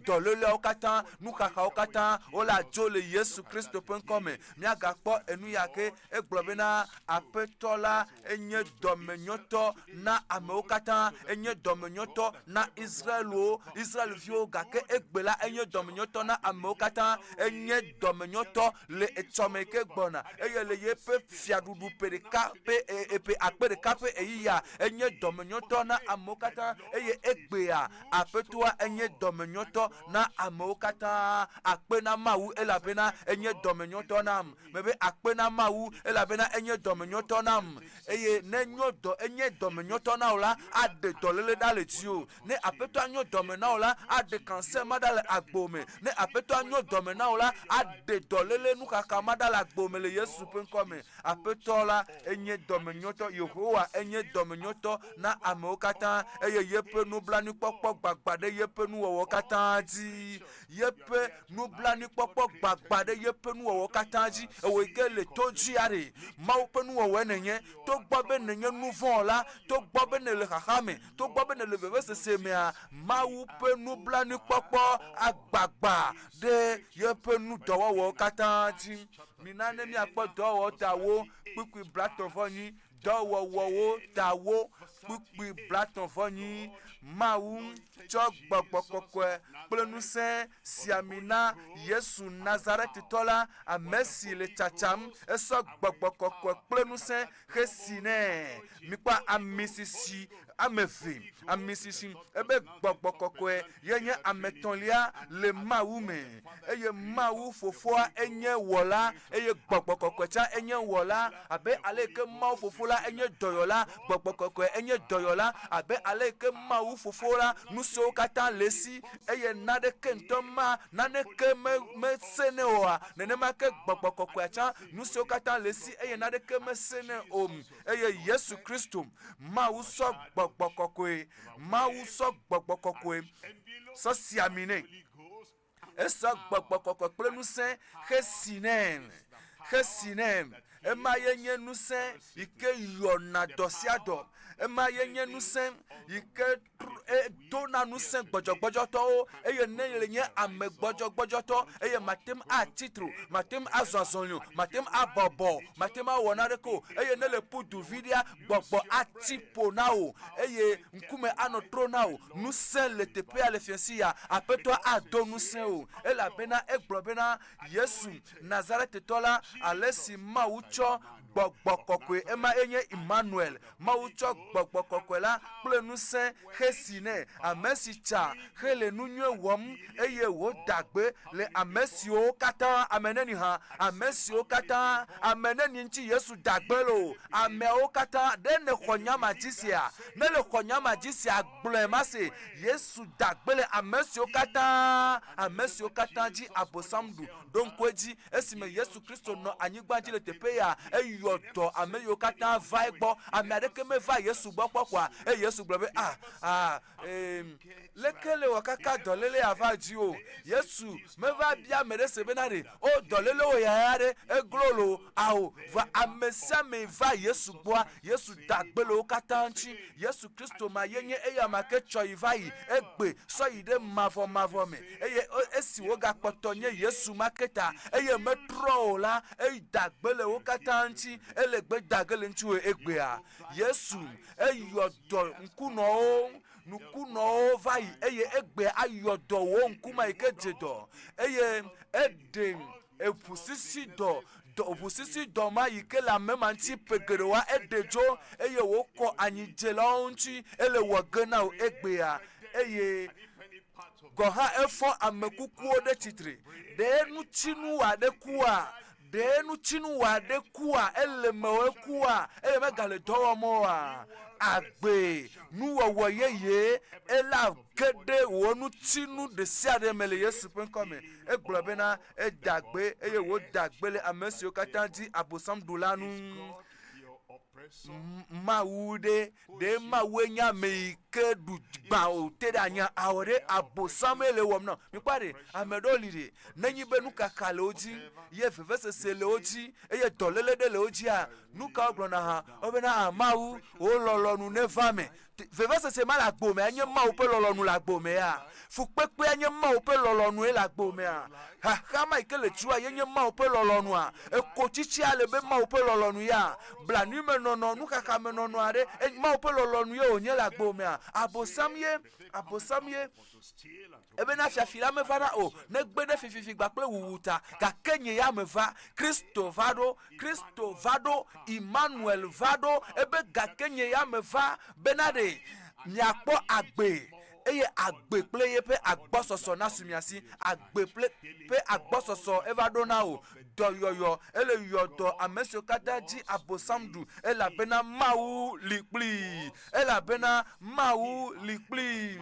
dɔléleawo katã, nuxaxawo katã, wole adzo le Yesu Kristo ƒe ŋkɔ me. Míagakpɔ enu ya ke. Egblɔ bena, Aƒetɔ la enye dɔmenyɔtɔ na amewo katã, enye dɔmenyɔtɔ na Israelwo, Israelviwo, gake egbe la enye dɔmenyɔtɔ na amewo katã, enye dɔmenyɔtɔ le etsɔme ke gbɔna, eye le yeƒe fiaɖuɖu ƒe ɖeka ƒe ƒe akpe ɖeka ƒe ɣeyiɣia, enye dɔmenyɔtɔ na amewo katã, eye egbea Aƒetɔa enye dɔmenyɔtɔ na amewo katã. Akpe na Mawu elabena enye dɔmenyɔtɔ nam. Mebe akpe na Mawu, elabena enye dɔmenyɔtɔ nam. Eye ne enyo dɔ, enye dɔmenyɔtɔ na wò la, aɖe dɔléle ɖa le dziwò. Ne Aƒetɔa nyo dɔme na wò la, aɖe kanser ma ɖa le agbo me. Ne Aƒetɔa nyo dɔme na wò la, aɖe dɔléle nuxaxa ma ɖa le agbo me le Yesu ƒe ŋkɔ me. Aƒetɔ la enye dɔmenyɔtɔ, Yehowa enye dɔmenyɔtɔ na amewo katã, eye yeƒe nublanuikpɔkpɔ gbagba ɖe yeƒe nuwɔwɔ katã dzi. Yeƒe nublanuikpɔkpɔ gbagba ɖe yeƒe nuwɔwɔ katã dzi. Ewòe ke le to dzi aɖe. Mawu ƒe nuwɔwɔe nènye. Togbɔ be nènye nuvɔ̃wɔla, togbɔ be nèle xaxa me, togbɔ be nèle vevesese mea, Mawu ƒe nublanuikpɔkpɔ agbagba ɖe yeƒe nudɔwɔwɔwo katã dzi. Mina ne míakpɔ dɔwɔwɔ ta wo kpukpui blatɔ̃-vɔ-enyi. Dɔwɔwɔwo ta wo kpukpui blatɔ̃-vɔ-enyi. Mawu tsɔ gbɔgbɔ kɔkɔe kple ŋusẽ si ami na Yesu Nazaretitɔ la, ame si le tsatsam. Esɔ gbɔgbɔ kɔkɔe kple ŋusẽ hesi nɛ. Mikpɔ ami sisi ame eve, ami sisi ebe gbɔgbɔ kɔkɔe ye nye ame etɔ̃lia le Mawu me. Eye Mawu Fofoa enye Wɔla, eye Gbɔgbɔ Kɔkɔe tsã enye Wɔla. Abe aleyike Mawu Fofo la enye Dɔyɔla, Gbɔgbɔ Kɔkɔe enye Dɔyɔla. Abe aleyike Mawu Fofo la, nusiwo katã le esi, eye naneke ŋutɔ ma, naneke me, mesẽnɛ oa, nenema ke Gbɔgbɔ Kɔkɔea tsã, nusiwo katã le esi, eye naneke mesẽnɛ o. Eye Yesu Kristo, Mawu sɔ Gbɔgbɔ Kɔkɔe, Mawu sɔ Gbɔgbɔ Kɔkɔe sɔ si ami nɛ. Esɔ gbɔgbɔ kɔkɔe kple ŋusẽ hesi nɛ. Hesi nɛ. Ema ye nye ŋusẽ yi ke yɔna dɔ sia dɔ. Ema ye nye ŋusẽ yi ke dona ŋusẽ gbɔdzɔgbɔdzɔtɔwo. Eye ne le nye ame gbɔdzɔgbɔdzɔtɔ eye mate ŋu atsi tre o, mate ŋu azɔ azɔli o, mate ŋu abɔbɔ o, mate ŋu awɔ naneke o. Eye ne le ƒu du viɖea, gbɔgbɔ ati ƒo na wò eye ŋkume anɔ tro na wò. Ŋusẽ le teƒea le fiẽ ya. Aƒetɔa ado ŋusẽ wò elabena egblɔ bena, Yesu, Nazaretetɔ la, ale si Mawu tsɔ Gbɔgbɔ Kɔkɔe, ema enye Immanuel. Mawu tsɔ Gbɔgbɔ Kɔkɔe la kple ŋusẽ xesi nɛ, ame si tsa hele nu nyui wɔm eye wòda gbe le ame siwo katã, ame neni hã, ame siwo katã, ame neni ŋuti Yesu da gbe le o, ameawo katã. Ɖe nèxɔ nya ma dzi sea? Ne le xɔ nya ma dzi sea, gblɔe mase. Yesu da gbe le ame siwo katã, ame siwo katã dzi Abosam ɖu. Ɖo ŋku edzi, esime Yesu Kristo nɔ anyigba dzi le teƒe ya, eyɔ dɔ ame yiwo katã va egbɔ. Ame aɖeke meva Yesu gbɔ kpɔ kɔa? Eye Yesu gblɔ be, Ah, ah, ee, leke le wɔ kaka dɔléle ya va dziwò? Yesu meva bia ame ɖe se bena ɖe, O, dɔléle wò ya ya ɖe, eglo loo? Ao, vɔa ame sia ame va Yesu gbɔa, Yesu da gbe le wo katã ŋuti. Yesu Kristo ma ye nye eyama ke tsɔ yi va yi egbe sɔ yi ɖe mavɔmavɔ me. Eye esi wogakpɔtɔ nye Yesu ma ke ta, eye metrɔ o la, eda gbe le wo katã ŋuti. Ele gbe da ge le ŋutiwò egbea. Yesu, eyɔ dɔ ŋkunɔwo, nukunɔwo va yi, eye egbea ayɔ dɔ wò ŋkume yi ke dze dɔ. Eye eɖe eʋusisi dɔ, dɔ, ʋusisi dɔ ma yi ke le ame ma ŋuti ƒe geɖewoa, eɖe dzo eye wòkɔ anyidzelawo ŋuti. Ele wɔ ge na wò egbea. Eye gɔ̃ hã efɔ ame kukuwo ɖe tsitre. Ɖe ŋutinu aɖe kua? Ɖe ŋutinu aɖe kua? Ele mewò ekua eye megale dɔ wɔm oa? Agbe, nuwɔwɔ yeye, ela ge ɖe wò ŋutinu ɖe sia ɖe me le Yesu ƒe ŋkɔ me. Egblɔ bena, Eda gbe eye wòda gbe le ame siwo katã dzi Abosam ɖu la ŋu. Mawu ɖe, ɖe Mawue nye ame yi ke ɖu gbã o te ɖe anya awɔ ɖe Abosamee le ewɔm na. Mikpɔ ɖe, ame ɖewo li ɖe, nenye be nukaka le wo dzi, ye vevesese le wo dzi, eye dɔléle ɖe le wo dzia, nu ka wogblɔna hã? Wobena, a Mawu, wò lɔlɔ̃nu neva eme. Vevesese ma le agbo mea nye Mawu ƒe lɔlɔ̃nu le agbo mea? Fukpekpea nye Mawu ƒe lɔlɔ̃nue le agbo mea? Xaxa ma yi ke le dziwòa ye nye Mawu ƒe lɔlɔ̃nua? Ekotsitsia le be Mawu ƒe lɔlɔ̃nu ya? Blanuimenɔnɔ, nuxaxamenɔnɔ aɖe, Mawu ƒe lɔlɔ̃nu ye wònye le agbo mea? Abosam ye, Abosam ye. Ebena fiafi la mevana o, negbe ɖe fififi gba kple wuwu ta. Gake nye ya meva. Kristo va ɖo, Kristo va ɖo, Immanuel va ɖo. Ebe gake nye ya meva bena ɖe miakpɔ agbe, eye agbe kple yeƒe agbɔsɔsɔ nasu mia si. Agbe kple ƒe agbɔsɔsɔ eva ɖo na wò. Dɔyɔyɔ, ele yɔ dɔ ame siwo katã dzi Abosam ɖu, elabena Mawu li kplii. Elabena Mawu li kplii.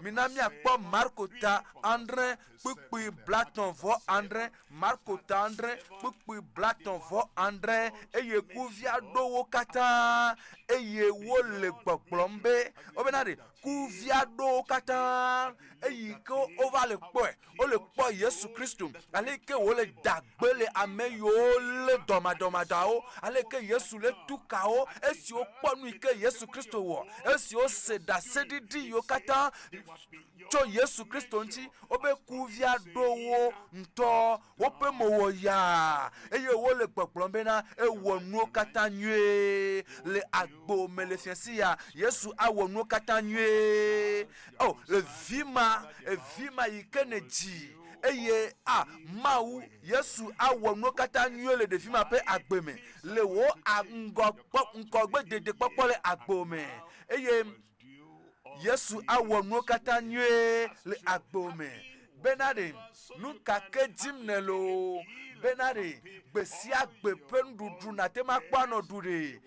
Mina míakpɔ Marko ta adre kpukpui blatɔ̃ vɔ adre. Marko ta adre kpukpui blatɔ̃ vɔ adre. Eye kuvia ɖo wo katã eye wole gbɔgblɔm be, wobena ɖe kuvia ɖo wo katã eyi ke wova le kpɔe. Wole kpɔ Yesu Kristo, ale ke wòle da gbe le ame yiwo lé dɔmadɔmadɔawo, ale ke Yesu le tu ka wo, esi wokpɔ nu yi ke Yesu Kristo wɔ, esi wose ɖaseɖiɖi yiwo katã tso Yesu Kristo ŋuti, wobe kuvia ɖo wo ŋutɔ, woƒe mo wɔ yaa, eye wole gbɔgblɔm bena, Ewɔ nuwo katã nyuie. Le agbo me le fiasi ya, Yesu awɔ nuwo katã nyuie. O, le vi ma, evi ma yi ke nèdzi, eye a, Mawu, Yesu awɔ nuwo katã nyuie le ɖevi ma ƒe agbe me, le wò a, ŋgɔ kpɔ, ŋgɔgbedede kpɔkpɔ le agbo me, eye Yesu awɔ nuwo katã nyuie le agbo me. Bena ɖe, nu ka ke dim nèle o, bena ɖe, gbe sia gbe ƒe nuɖuɖu nàte ŋu akpɔ anɔ ɖu ɖe,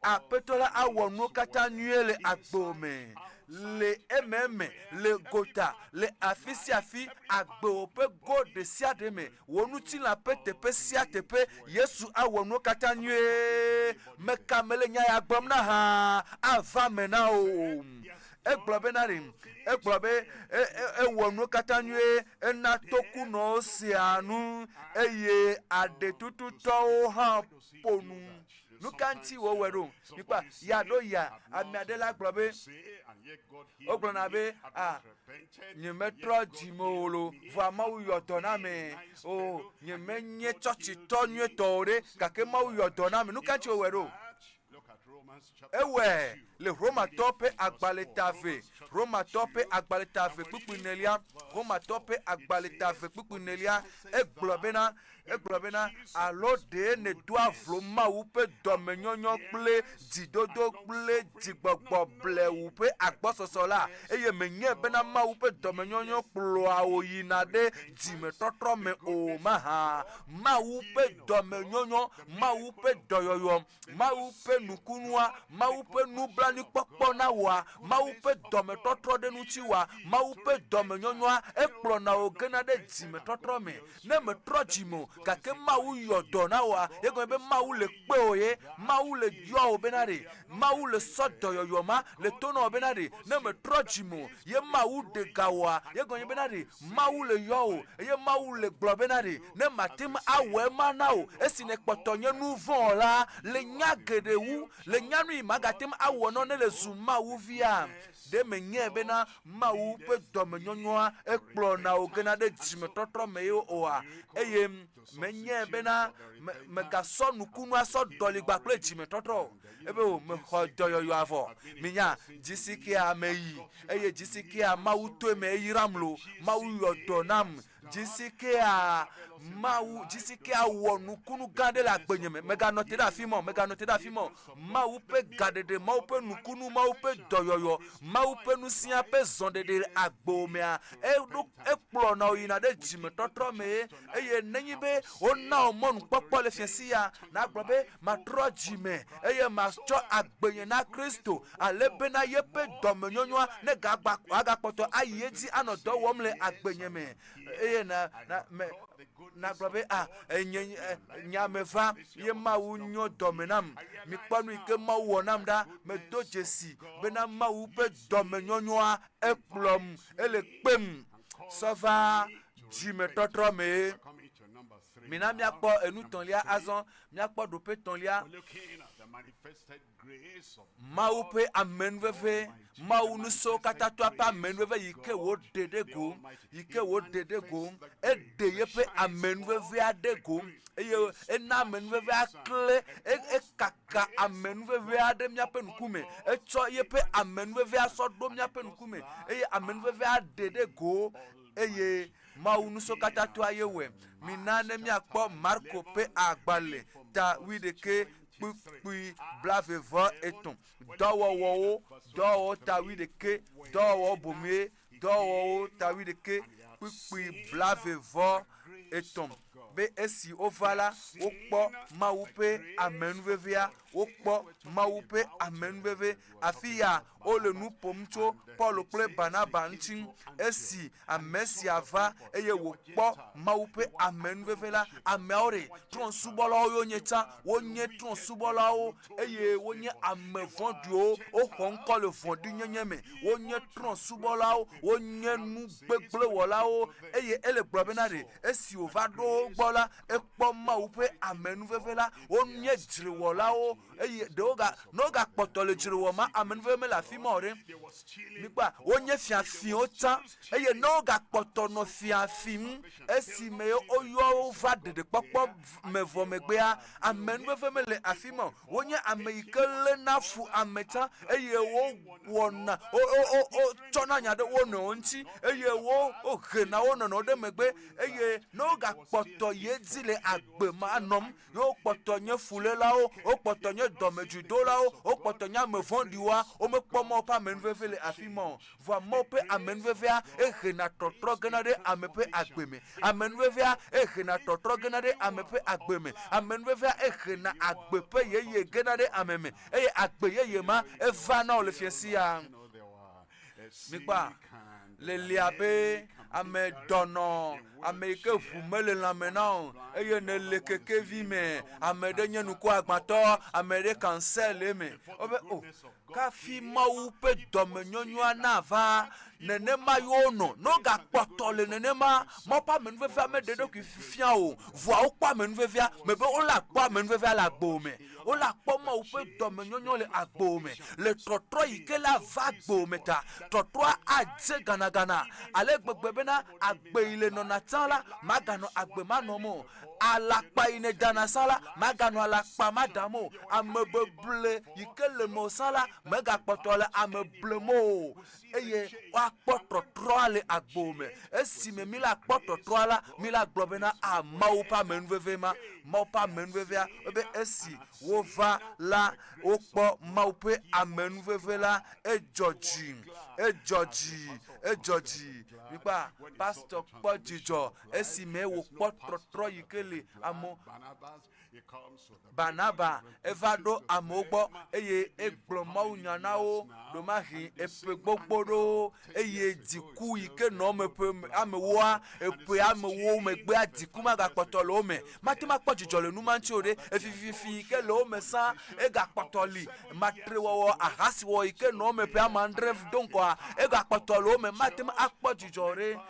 Aƒetɔ la awɔ nuwo katã nyuie le agbo me, le ememe, le gota, le afi sia afi, agbewò ƒe go ɖe sia ɖe me, wò ŋutilã ƒe teƒe sia teƒe. Yesu awɔ nuwo katã nyuie. Meka mele nya ya gblɔm na hã ava me na wò o. Egblɔ bena ɖe, egblɔ be e, e, ewɔ nuwo katã nyuie, ena tokunɔwo sea nu eye aɖetututɔwo hã ƒo nu. Nu ka ŋuti wòwɔe ɖo? Mikpɔa, ya ɖo ya. Ame aɖe la gblɔ be, wogblɔna be, a, nyemetrɔ dzime o lo, vɔa Mawu yɔ dɔ na ame. O, nyemenye tsɔtsitɔ nyuietɔ o ɖe, gake Mawu yɔ dɔ na ame. Nu ka ŋuti wòwɔe ɖo? Ewɔe le Romatɔwo ƒe agbalẽ ta eve, Romatɔwo ƒe agbalẽ ta eve kpukpui enelia, Romatɔwo ƒe agbalẽ ta eve kpukpui enelia, egblɔ bena, egblɔ bena, Alo ɖe nèdoa vlo Mawu ƒe dɔmenyonyo kple dzidodo kple dzigbɔgbɔ blewu ƒe agbɔsɔsɔ la, eye mènyae bena Mawu ƒe dɔmenyonyo kplɔa wò yina ɖe dzimetɔtrɔ me o mahã? Mawu ƒe dɔmenyonyo, Mawu ƒe dɔyɔyɔ, Mawu ƒe nukunua, Mawu ƒe nublanuikpɔkpɔ na wòa, Mawu ƒe dɔmetɔtrɔ ɖe ŋutiwòa, Mawu ƒe dɔmenyonyoa, ekplɔna wò gena ɖe dzimetɔtrɔ me. Ne mètrɔ dzime o, gake Mawu yɔ dɔ na wòa, ye gɔme be Mawu le kpe wò ye, Mawu le yɔ wò bena ɖe, Mawu le sɔ dɔyɔyɔ ma le to na wò bena ɖe, ne mètrɔ dzime o, ye Mawu ɖe ga wòa, ye gɔme bena ɖe, Mawu le yɔ wò, eye Mawu le gblɔ bena ɖe, ne mate ŋu awɔ ema na wò esi nèkpɔtɔ nye nu vɔ̃ la, le nya geɖe wu, le nya nu yi màgate ŋu awɔ na wò ne le zu Mawu via. Ɖe mènyae bena Mawu ƒe dɔmenyonyoa ekplɔna wò gena ɖe dzimetɔtrɔ me ye oa? Eye menyae bena mègasɔ nukunua sɔ ɖɔligba kple dzimetɔtrɔ o. Ebe o, mexɔ dɔyɔyɔa vɔ. Minya, dzisi kea meyi, eye dzisi kea Mawu to eme eyram lo. Mawu yɔ dɔ nam. Dzisi kea Mawu, dzisi kea wɔ nukunu gã ɖe le agbenye me. Meganɔ te ɖe afi ma o, meganɔ te ɖe afi ma o. Mawu ƒe gaɖeɖe, Mawu ƒe nukunu, Mawu ƒe dɔyɔyɔ, Mawu ƒe nusia ƒe zɔɖeɖe le agbewò mea, eɖo, ekplɔna wò yina ɖe dzimetɔtrɔ mee. Eye nenye be wona wò mɔnukpɔkpɔ le fiasi ya, nàgblɔ be, Matrɔ dzime eye matsɔ agbenye na Kristo, ale bena yeƒe dɔmenyonyoa negagba, agakpɔtɔ ayi edzi anɔ dɔ wɔm le agbenye me. Eye na, na, me, nagblɔ be, Ah, enye, nya meva, ye Mawu nyo dɔme nam. Mikpɔ nu yi ke Mawu wɔ nam ɖa. Medo dzesi bena Mawu ƒe dɔmenyonyoa ekplɔm, ele kpem sɔ va dzimetɔtrɔ mee. Mina míakpɔ enu tɔ̃lia azɔ. Míakpɔ ɖoƒe tɔ̃lia. Mawu ƒe amenuveve, Mawu nusẽwo katã toa ƒe amenuveve yi ke wòɖe ɖe go, yi ke wòɖe ɖe go. Eɖe yeƒe amenuvevea ɖe go eye ena amenuvevea kle, ekaka amenuvevea ɖe míaƒe ŋkume. Etsɔ yeƒe amenuvevea sɔ ɖo míaƒe ŋkume eye amenuvevea ɖe ɖe go eye Mawu nusɔkatãtɔa ye wɔe. Mina ne míakpɔ Marko ƒe agbalẽ ta wuiɖekɛ kpukpui blaeve-vɔ-etɔ̃. Dɔwɔwɔwo, Dɔwɔwɔwo ta wuiɖekɛ, Dɔwɔwɔwo boŋue, Dɔwɔwɔwo ta wuiɖekɛ kpukpui blaeve-vɔ-etɔ̃. Be esi wova la, wokpɔ Mawu ƒe amenuvevea, wokpɔ Mawu ƒe amenuveve. Afi ya wole nu ƒom tso Paulo kple Barnaba ŋuti esi ame sia va eye wòkpɔ Mawu ƒe amenuveve la. Ameawo ɖe, trɔ̃subɔlawo ye wonye tsã. Wonye trɔ̃subɔlawo eye wonye ame vɔ̃ɖiwo. Woxɔ ŋkɔ le vɔ̃ɖinyenye me. Wonye trɔ̃subɔlawo, wonye nu gbegblẽ wɔlawo eye ele gblɔ bena ɖe esi wòva ɖo wo gbɔ la, ekpɔ Mawu ƒe amenuveve la. Wonye dzrewɔlawo eye ɖewo ga, ne wogakpɔtɔ le dzre wɔm ma, amenuveve mele afi ma o ɖe. Mikpɔa, wonye fiafiwo tsã eye ne wogakpɔtɔ nɔ fia fim esime woyɔ wo va ɖeɖekpɔkpɔ me vɔ megbea, amenuveve mele afi ma o. Wonye ame yi ke léna fu ame tsã eye wowɔna, wo, wo, wo, wotsɔna nya ɖe wo nɔewo ŋuti eye wo, wohena wo nɔnɔewo ɖe megbe eye ne wogakpɔtɔ yi edzi le agbe ma nɔm ye wokpɔtɔ nye fulélawo, wokpɔtɔ nye dɔmedzoedolawo, wokpɔtɔ nye ame vɔ̃ɖiwoa, womekpɔ Mawu ƒe amenuveve le afi ma o. Vɔa Mawu ƒe amenuvevea ehena tɔtrɔ gena ɖe ame ƒe agbe me. Amenuvevea ehena tɔtrɔ gena ɖe ame ƒe agbe me. Amenuvevea ehena agbe ƒe yeye gena ɖe ame me eye agbe yeye ma eva na wò le fiẽ sia. Mikpɔa, le lia be ame dɔnɔ, ame yi ke ʋu mele lãme na o eye nèle kekevi me, ame ɖe nye ŋkuagbãtɔ, ame ɖe kansɛ le eme. Wobe o, kafi Mawu ƒe dɔmenyonyoa nava. Nenema ye wonɔ. Ne wogakpɔtɔ le nenema, Mawu ƒe amenuvevea meɖe eɖokui fia o. Vɔa wokpɔ amenuvevea, mebe wole akpɔ amenuvevea le agbewò me. Wole akpɔ Mawu ƒe dɔmenyonyo le agbewò me. Le trɔtrɔ yi ke la va agbewò me ta, trɔtrɔa adze ganagana ale gbegbe bena agbe yi le nɔna tsã la, maganɔ agbe ma nɔm o. Alakpa yi nèdana sã la, maganɔ alakpa ma dam o. Amebeble yi ke le mewò sã la, megakpɔtɔ le ame blem o. Eye woakpɔ trɔtrɔa le agbewò me. Esime míla kpɔ trɔtrɔa la, míla gblɔ bena, A, Mawu ƒe amenuveve ma, Mawu ƒe amenuvevea, ebe esi wova la, wokpɔ Mawu ƒe amenuveve la, edzɔ dzi, edzɔ dzi, edzɔ dzi. Mikpɔa, pastɔ kpɔ dzidzɔ esime wòkpɔ trɔtrɔ yi ke le amewo. Barnaba eva ɖo amewo gbɔ eye egblɔ mawunya na wo ɖomahi eƒe gbogbo ɖewo eye dziku yi ke nɔ eme ƒe amewoa eƒe amewo megbea dziku magakpɔtɔ le wo me. Mate ŋu akpɔ dzidzɔ le nu ma ŋuti o ɖe. Efififi yi ke le wo me sã egakpɔtɔ li. Matrewɔwɔ, ahasiwɔwɔ yi ke nɔ wo me ƒe ame adre do ŋgɔa egakpɔtɔ le wo me. Mate ŋu akpɔ dzidzɔ o ɖe.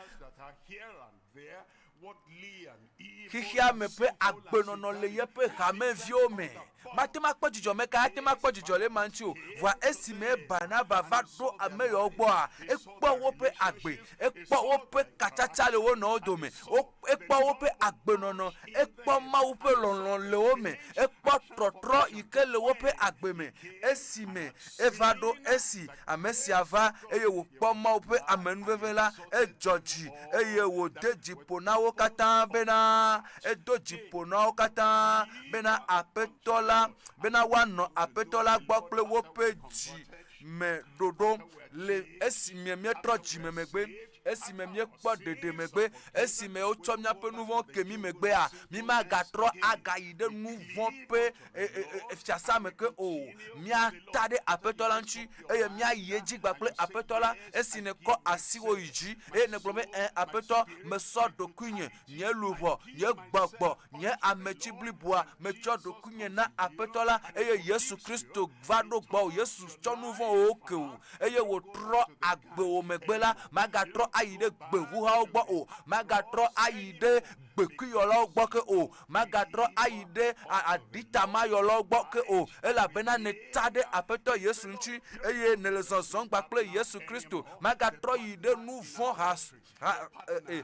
Xexea me ƒe agbenɔnɔ le yeƒe hameviwo me. Mate ŋu akpɔ dzidzɔ meka ate ŋu akpɔ dzidzɔ le ema ŋuti o. Vɔa esime Barnaba va ɖo ame yawo gbɔa, ekpɔ woƒe agbe, ekpɔ woƒe katsatsa le wo nɔewo dome, ekpɔ woƒe agbenɔnɔ, ekpɔ Mawu ƒe lɔlɔ̃ le wo me, ekpɔ trɔtrɔ yi ke le woƒe agbe me. Esime eva ɖo esi ame sia va eye wòkpɔ Mawu ƒe amenuveve la, edzɔ dzi eye wòde dzi ƒo na wo katã bena, edo dzi ƒo na wo katã bena Aƒetɔ la, bena woanɔ Aƒetɔ la gbɔ kple woƒe dzi me ɖoɖo le esime míetrɔ dzime megbe, esime míekpɔ ɖeɖe megbe, esime wotsɔ míaƒe nu vɔ̃wo ke mí megbea, mímagatrɔ agayi ɖe nu vɔ̃ ƒe e, e, e, fiasa me ke o. Míata ɖe Aƒetɔ la ŋuti eye míayi edzi kpakple Aƒetɔ la esi nèkɔ asiwò yi dzi eye nègblɔ be, Ẽ, Aƒetɔ, mesɔ ɖokuinye, nye luʋɔ, nye gbɔgbɔ, nye ametsi bliboa, metsɔ ɖokuinye na Aƒetɔ la eye Yesu Kristo va ɖo gbɔwò. Yesu tsɔ nu vɔ̃wo ke wò eye wòtrɔ agbewò megbe la, màgatrɔ ayi ɖe gbevuhawo gbɔ o, màgatrɔ ayi ɖe gbekuiyɔlawo gbɔ ke o, Màgatrɔ ayi ɖe aɖitamayɔlawo gbɔ ke o, elabena nèta ɖe Aƒetɔ Yesu ŋuti, eye nèle zɔzɔm kpakple Yesu Kristo. Màgatrɔ yi ɖe nu vɔ̃ ha, ha, e, e,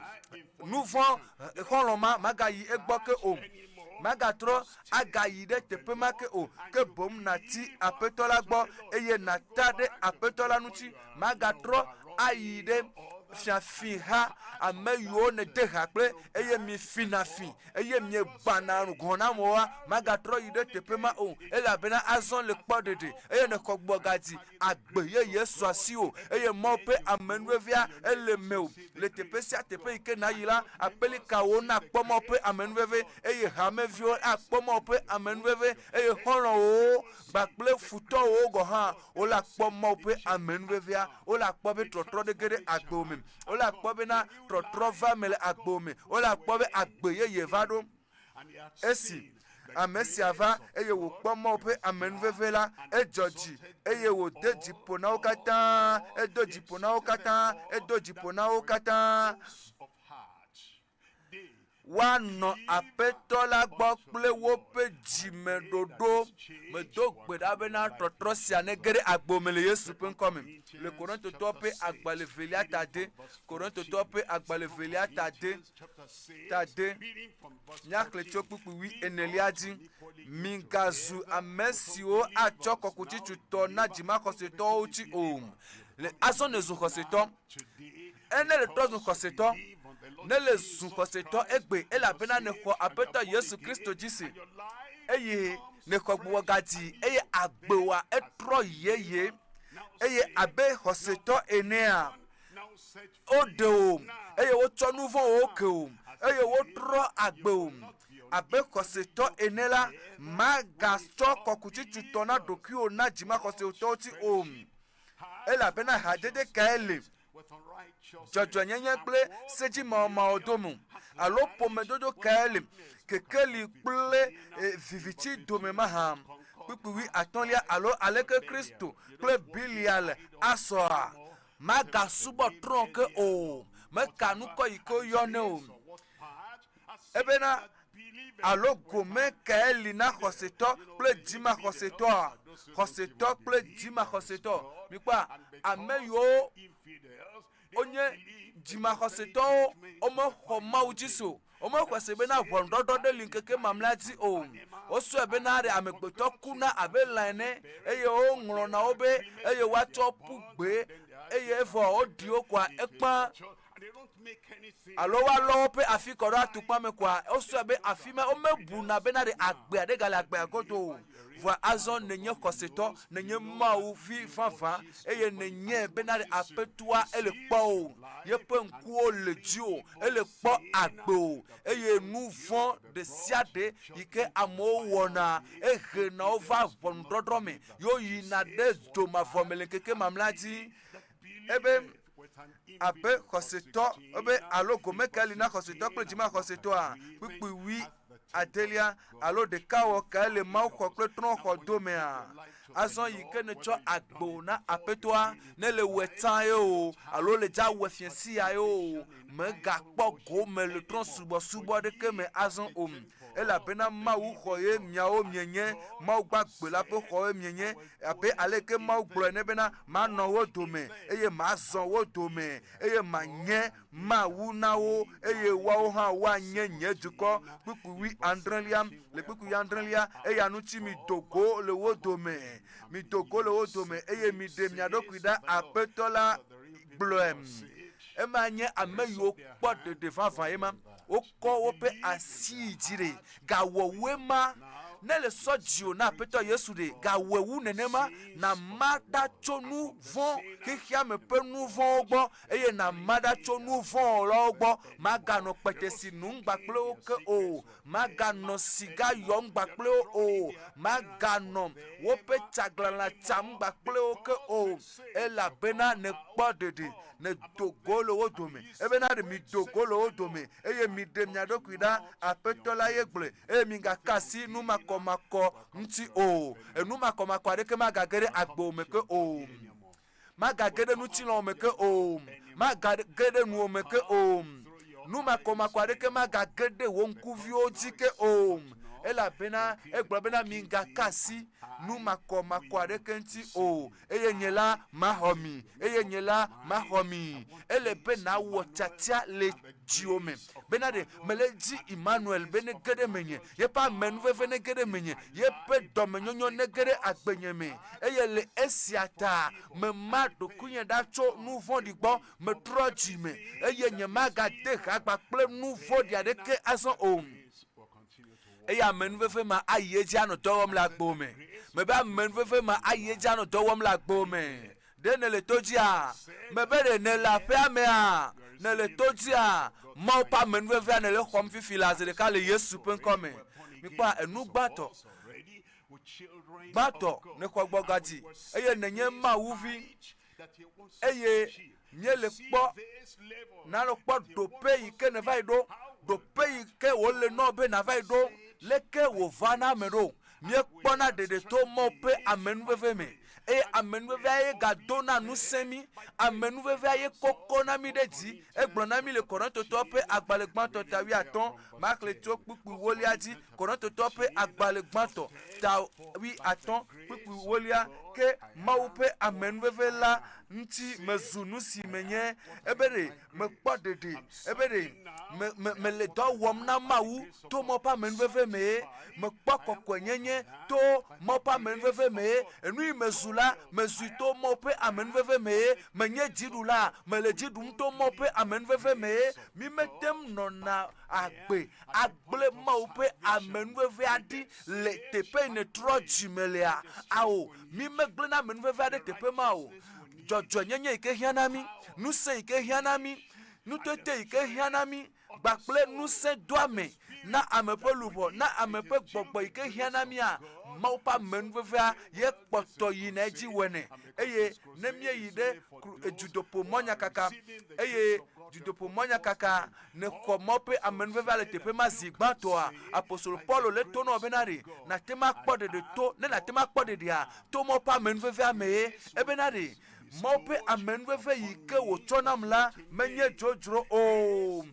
nu vɔ̃ xɔlɔ̃ ma, màgayi egbɔ ke o. Màgatrɔ agayi ɖe teƒe ma ke o, ke boŋ nàti Aƒetɔ la gbɔ, eye nàta ɖe Aƒetɔ la ŋuti. Màgatrɔ ayi ɖe fiafiha, ame yiwo nède ha kple, eye miefina fi, eye miegbãna gɔ̃ na amewoa, màgatrɔ yi ɖe teƒe ma o, elabena azɔ nèkpɔ ɖeɖe, eye nèxɔ gbɔgadzi, agbe yeye su asiwò, eye Mawu ƒe amenuvevea ele mewò. Le teƒe sia teƒe yi ke nàyi la, aƒelikawo nakpɔ Mawu ƒe amenuveve, eye hameviwo akpɔ Mawu ƒe amenuveve, eye xɔlɔ̃wòwo kpakple futɔwòwo gɔ̃ hã Wole akpɔ Mawu ƒe amenuvevea, wole akpɔ be trɔtrɔ ɖe ge ɖe agbewo me, wole akpɔ bena trɔtrɔ va eme le agbewo me, wole akpɔ be agbe yeye va ɖo. Esi ame sia va eye wòkpɔ Mawu ƒe amenuveve la, edzɔ dzi eye wòde dzi ƒo na wo katã, edo dzi ƒo na wo katã, edo dzi ƒo na wo katã. Woanɔ Aƒetɔ la gbɔ kple woƒe dzimeɖoɖo. Medo gbe ɖa bena trɔtrɔ sia nege ɖe agbo me le Yesu ƒe ŋkɔ me. Le Korintotɔwo ƒe agbalẽ evelia ta de, Korintotɔwo ƒe agbalẽ evelia ta de, ta de, míaxlẽ tso kpukpui wui enelia dzi. Migazu ame siwo atsɔ kɔkutsitsutɔ na dzimaxɔsetɔwo tsi o. Le azɔ nèzu xɔsetɔ. Ene le trɔ zu xɔsetɔ. Ne le zu xɔsetɔ egbe elabena nèxɔ Aƒetɔ Yesu Kristo dzi se eye nèxɔ gbugbɔgadzi eye agbewoa etrɔ yeye eye abe xɔsetɔ enea, woɖe wò eye wotsɔ nu vɔ̃wo ke wò eye wotrɔ agbe wò. Abe xɔsetɔ ene la, màgatsɔ kɔkutsitsutɔ na ɖokuiwò na dzimaxɔsetɔwo tsi o. Elabena hadede kae le dzɔdzɔenyenye kple sedzimawɔmawɔ dome? Alo ƒomedodo kae le kekeli kple e, viviti dome mahã? Kpukpui wuiatɔ̃lia, alo aleke Kristo kple Belial asɔa? Magasubɔ trɔ̃ ke o. Meka ŋkɔ yi ke woyɔnɛ o. Ebena alo gome kae li na xɔsetɔ kple dzimaxɔsetɔa? Xɔsetɔ kple dzimaxɔsetɔ. Mikpɔa, ame yiwo wonye dzimaxɔsetɔwo, womexɔ Mawu dzi se o. Womexɔe se bena ʋɔnudɔdrɔ̃ ɖe li ŋkeke mamlɛa dzi o. Wosɔe bena ɖe amegbetɔ kuna abe lã ene eye woŋlɔna wo be eye woatsɔ ƒu gbe eye evɔ woɖi wo koa ekpã alo woalɔ woƒe afi kɔ ɖo atukpa me koa wosɔe be afi ma womebuna bena ɖe agbea ɖe gale agbea godo o. Vɔa azɔ nènye xɔsetɔ, nènye Mawu vi vavã eye nènyae bena ɖe Aƒetɔa ele kpɔ wò, yeƒe ŋkuwo le dziwò, ele kpɔ agbe wò eye nu vɔ̃ ɖe sia ɖe yi ke amewo wɔna ehena wo va ʋɔnudɔdrɔ̃ me ye woyina ɖe dzomavɔ me le ŋkeke mamlɛa dzi. Ebe abe xɔsetɔ ebe alo gome kae li na xɔsetɔ kple dzimaxɔsetɔa? Kpukpui wui adelia alo ɖekawɔ kae le mawuxɔ kple trɔ̃xɔ domea? Azɔ yi ke nètsɔ agbo na Aƒetɔa, ne le wòe tsã ye o, alo le dza wòe fiẽ sia ye o, mègakpɔ gome le trɔ̃subɔsubɔ aɖeke me azɔ o. Elabena mawuxɔ ye miawo mienye, Mawu gbagbe la ƒe xɔ ye mienye, abe aleke Mawu gblɔ ene bena, Manɔ wo dome, eye mazɔ wo dome, eye manye Mawu na wo, eye woawo hã woanye nye dukɔ. Kpukpui wui adrelia, le kpukpui adrelia, eya ŋuti mido go le wo dome, mido go le wo dome, eye miɖe mia ɖokui ɖa, Aƒetɔ la gblɔe. Ema nye ame yiwo kpɔ ɖeɖe vavã ye ma. Wokɔ woƒe asi yi dzi ɖe. Gawɔ wu ema. Ne le sɔ dziwò na Aƒetɔ Yesu ɖe, gawɔe wu nenema, nàma ɖa tso nu vɔ̃, xexeame ƒe nu vɔ̃wo gbɔ, eye nàma ɖa tso nu vɔ̃ wɔlawo gbɔ. Màganɔ kpetesi num gbakple wo ke o. Màganɔ siga yɔm gbakple wo o. Màganɔ woƒe tsaglãla tsam gbakple wo ke o, elabena nèkpɔ ɖeɖe. Nèdo go le wo dome. Ebena ɖe mido go le wo dome, eye miɖe mia ɖokui ɖa, Aƒetɔ la ye gblɔe, eye migaka asi nu makɔmakɔ ŋuti o. Enu makɔmakɔ aɖeke magage ɖe agbewò me ke o. Magage ɖe ŋutilãwò me ke o. Magage ɖe nuwò me ke o. Nu makɔmakɔ aɖeke magage ɖe wò ŋkuviwo dzi ke o. Elabena egblɔ bena migaka asi nu makɔmakɔ aɖeke ŋuti o, eye nye la maxɔ mi, eye nye la maxɔ mi. Ele be nàwɔ tiatia le dziwò me bena ɖe mele dzi Emmanuel be nege ɖe menye, yeƒe amenuveve nege ɖe menye, yeƒe dɔmenyonyo nege ɖe agbenye me. Eye le esia ta mema ɖokuinye ɖa tso nu vɔ̃ɖi gbɔ, metrɔ dzi me, eye nyemagade ha kpakple nu vɔ̃ɖi aɖeke azɔ o. Eye amenuveve ma ayi edzi anɔ dɔ wɔm le agbewò me. Mebe amenuveve ma ayi edzi anɔ dɔ wɔm le agbewò me. Ɖe nèle to dzia? Mebe ɖe nèle aƒea mea? Nèle to dzia? Mawu ƒe amenuvevea nèle xɔm fifi laa zi ɖeka le Yesu ƒe ŋkɔ me. Mikpɔa enu gbãtɔ, gbãtɔ nèxɔ gbɔgã dzi eye nènye Mawu vi eye míele kpɔ nanɔ kpɔ ɖoƒe yi ke nèva yi ɖo, ɖoƒe yi ke wòle nɔ be nàva yi ɖo, leke wòva na ame ɖo. Míekpɔna ɖeɖe to Mawu ƒe amenuveve me eye amenuvevea ye gadona ŋusẽ mí. Amenuvevea ye kɔkɔna mí ɖe dzi. Egblɔ na mí le Korintotɔwo ƒe agbalẽ gbãtɔ ta wuiatɔ̃, maxlẽ tso kpukpui wolia dzi. Korintotɔwo ƒe agbalẽ gbãtɔ ta wuiatɔ̃, kpukpui wolia, Ke Mawu ƒe amenuveve la ŋuti mezu nu si menye. Ebe ɖe mekpɔ ɖeɖe. Ebe ɖe me, me, mele dɔ wɔm na Mawu to Mawu ƒe amenuveve mee. Mekpɔ kɔkɔenyenye to Mawu ƒe amenuveve mee. Enu yi mezu la, mezui to Mawu ƒe amenuveve mee. Menye dziɖula, mele dzi ɖum to Mawu ƒe amenuveve mee. Mi mete ŋu nɔna agbe agblẽ Mawu ƒe amenuvevea ɖi le teƒe yi nètrɔ dzime lea? Ao, mi megblẽna amenuvevea ɖe teƒe ma o. Dzɔdzɔenyenye yi ke hiã na mí, ŋusẽ yi ke hiã na mí, nutete yi ke hiã na mí, kpakple ŋusẽdoame na ame ƒe luʋɔ, na ame ƒe gbɔgbɔ yi ke hiã na mía, Mawu ƒe amenuvevea ye kpɔtɔ yina edzi wɔnɛ. Eye ne míeyi ɖe dutoƒo mɔnyakaka, eye dutoƒo mɔnyakaka nèxɔ Mawu ƒe amenuvevea le teƒe ma zi gbãtɔa, apostolo Paulo lé to na wò bena ɖe nàte ŋu akpɔ ɖeɖe to, ne nàte ŋu akpɔ ɖeɖea to Mawu ƒe amenuvevea mee. Ebena ɖe. Mawu ƒe amenuveve yi ke wòtsɔ nam la menye dzodzro o.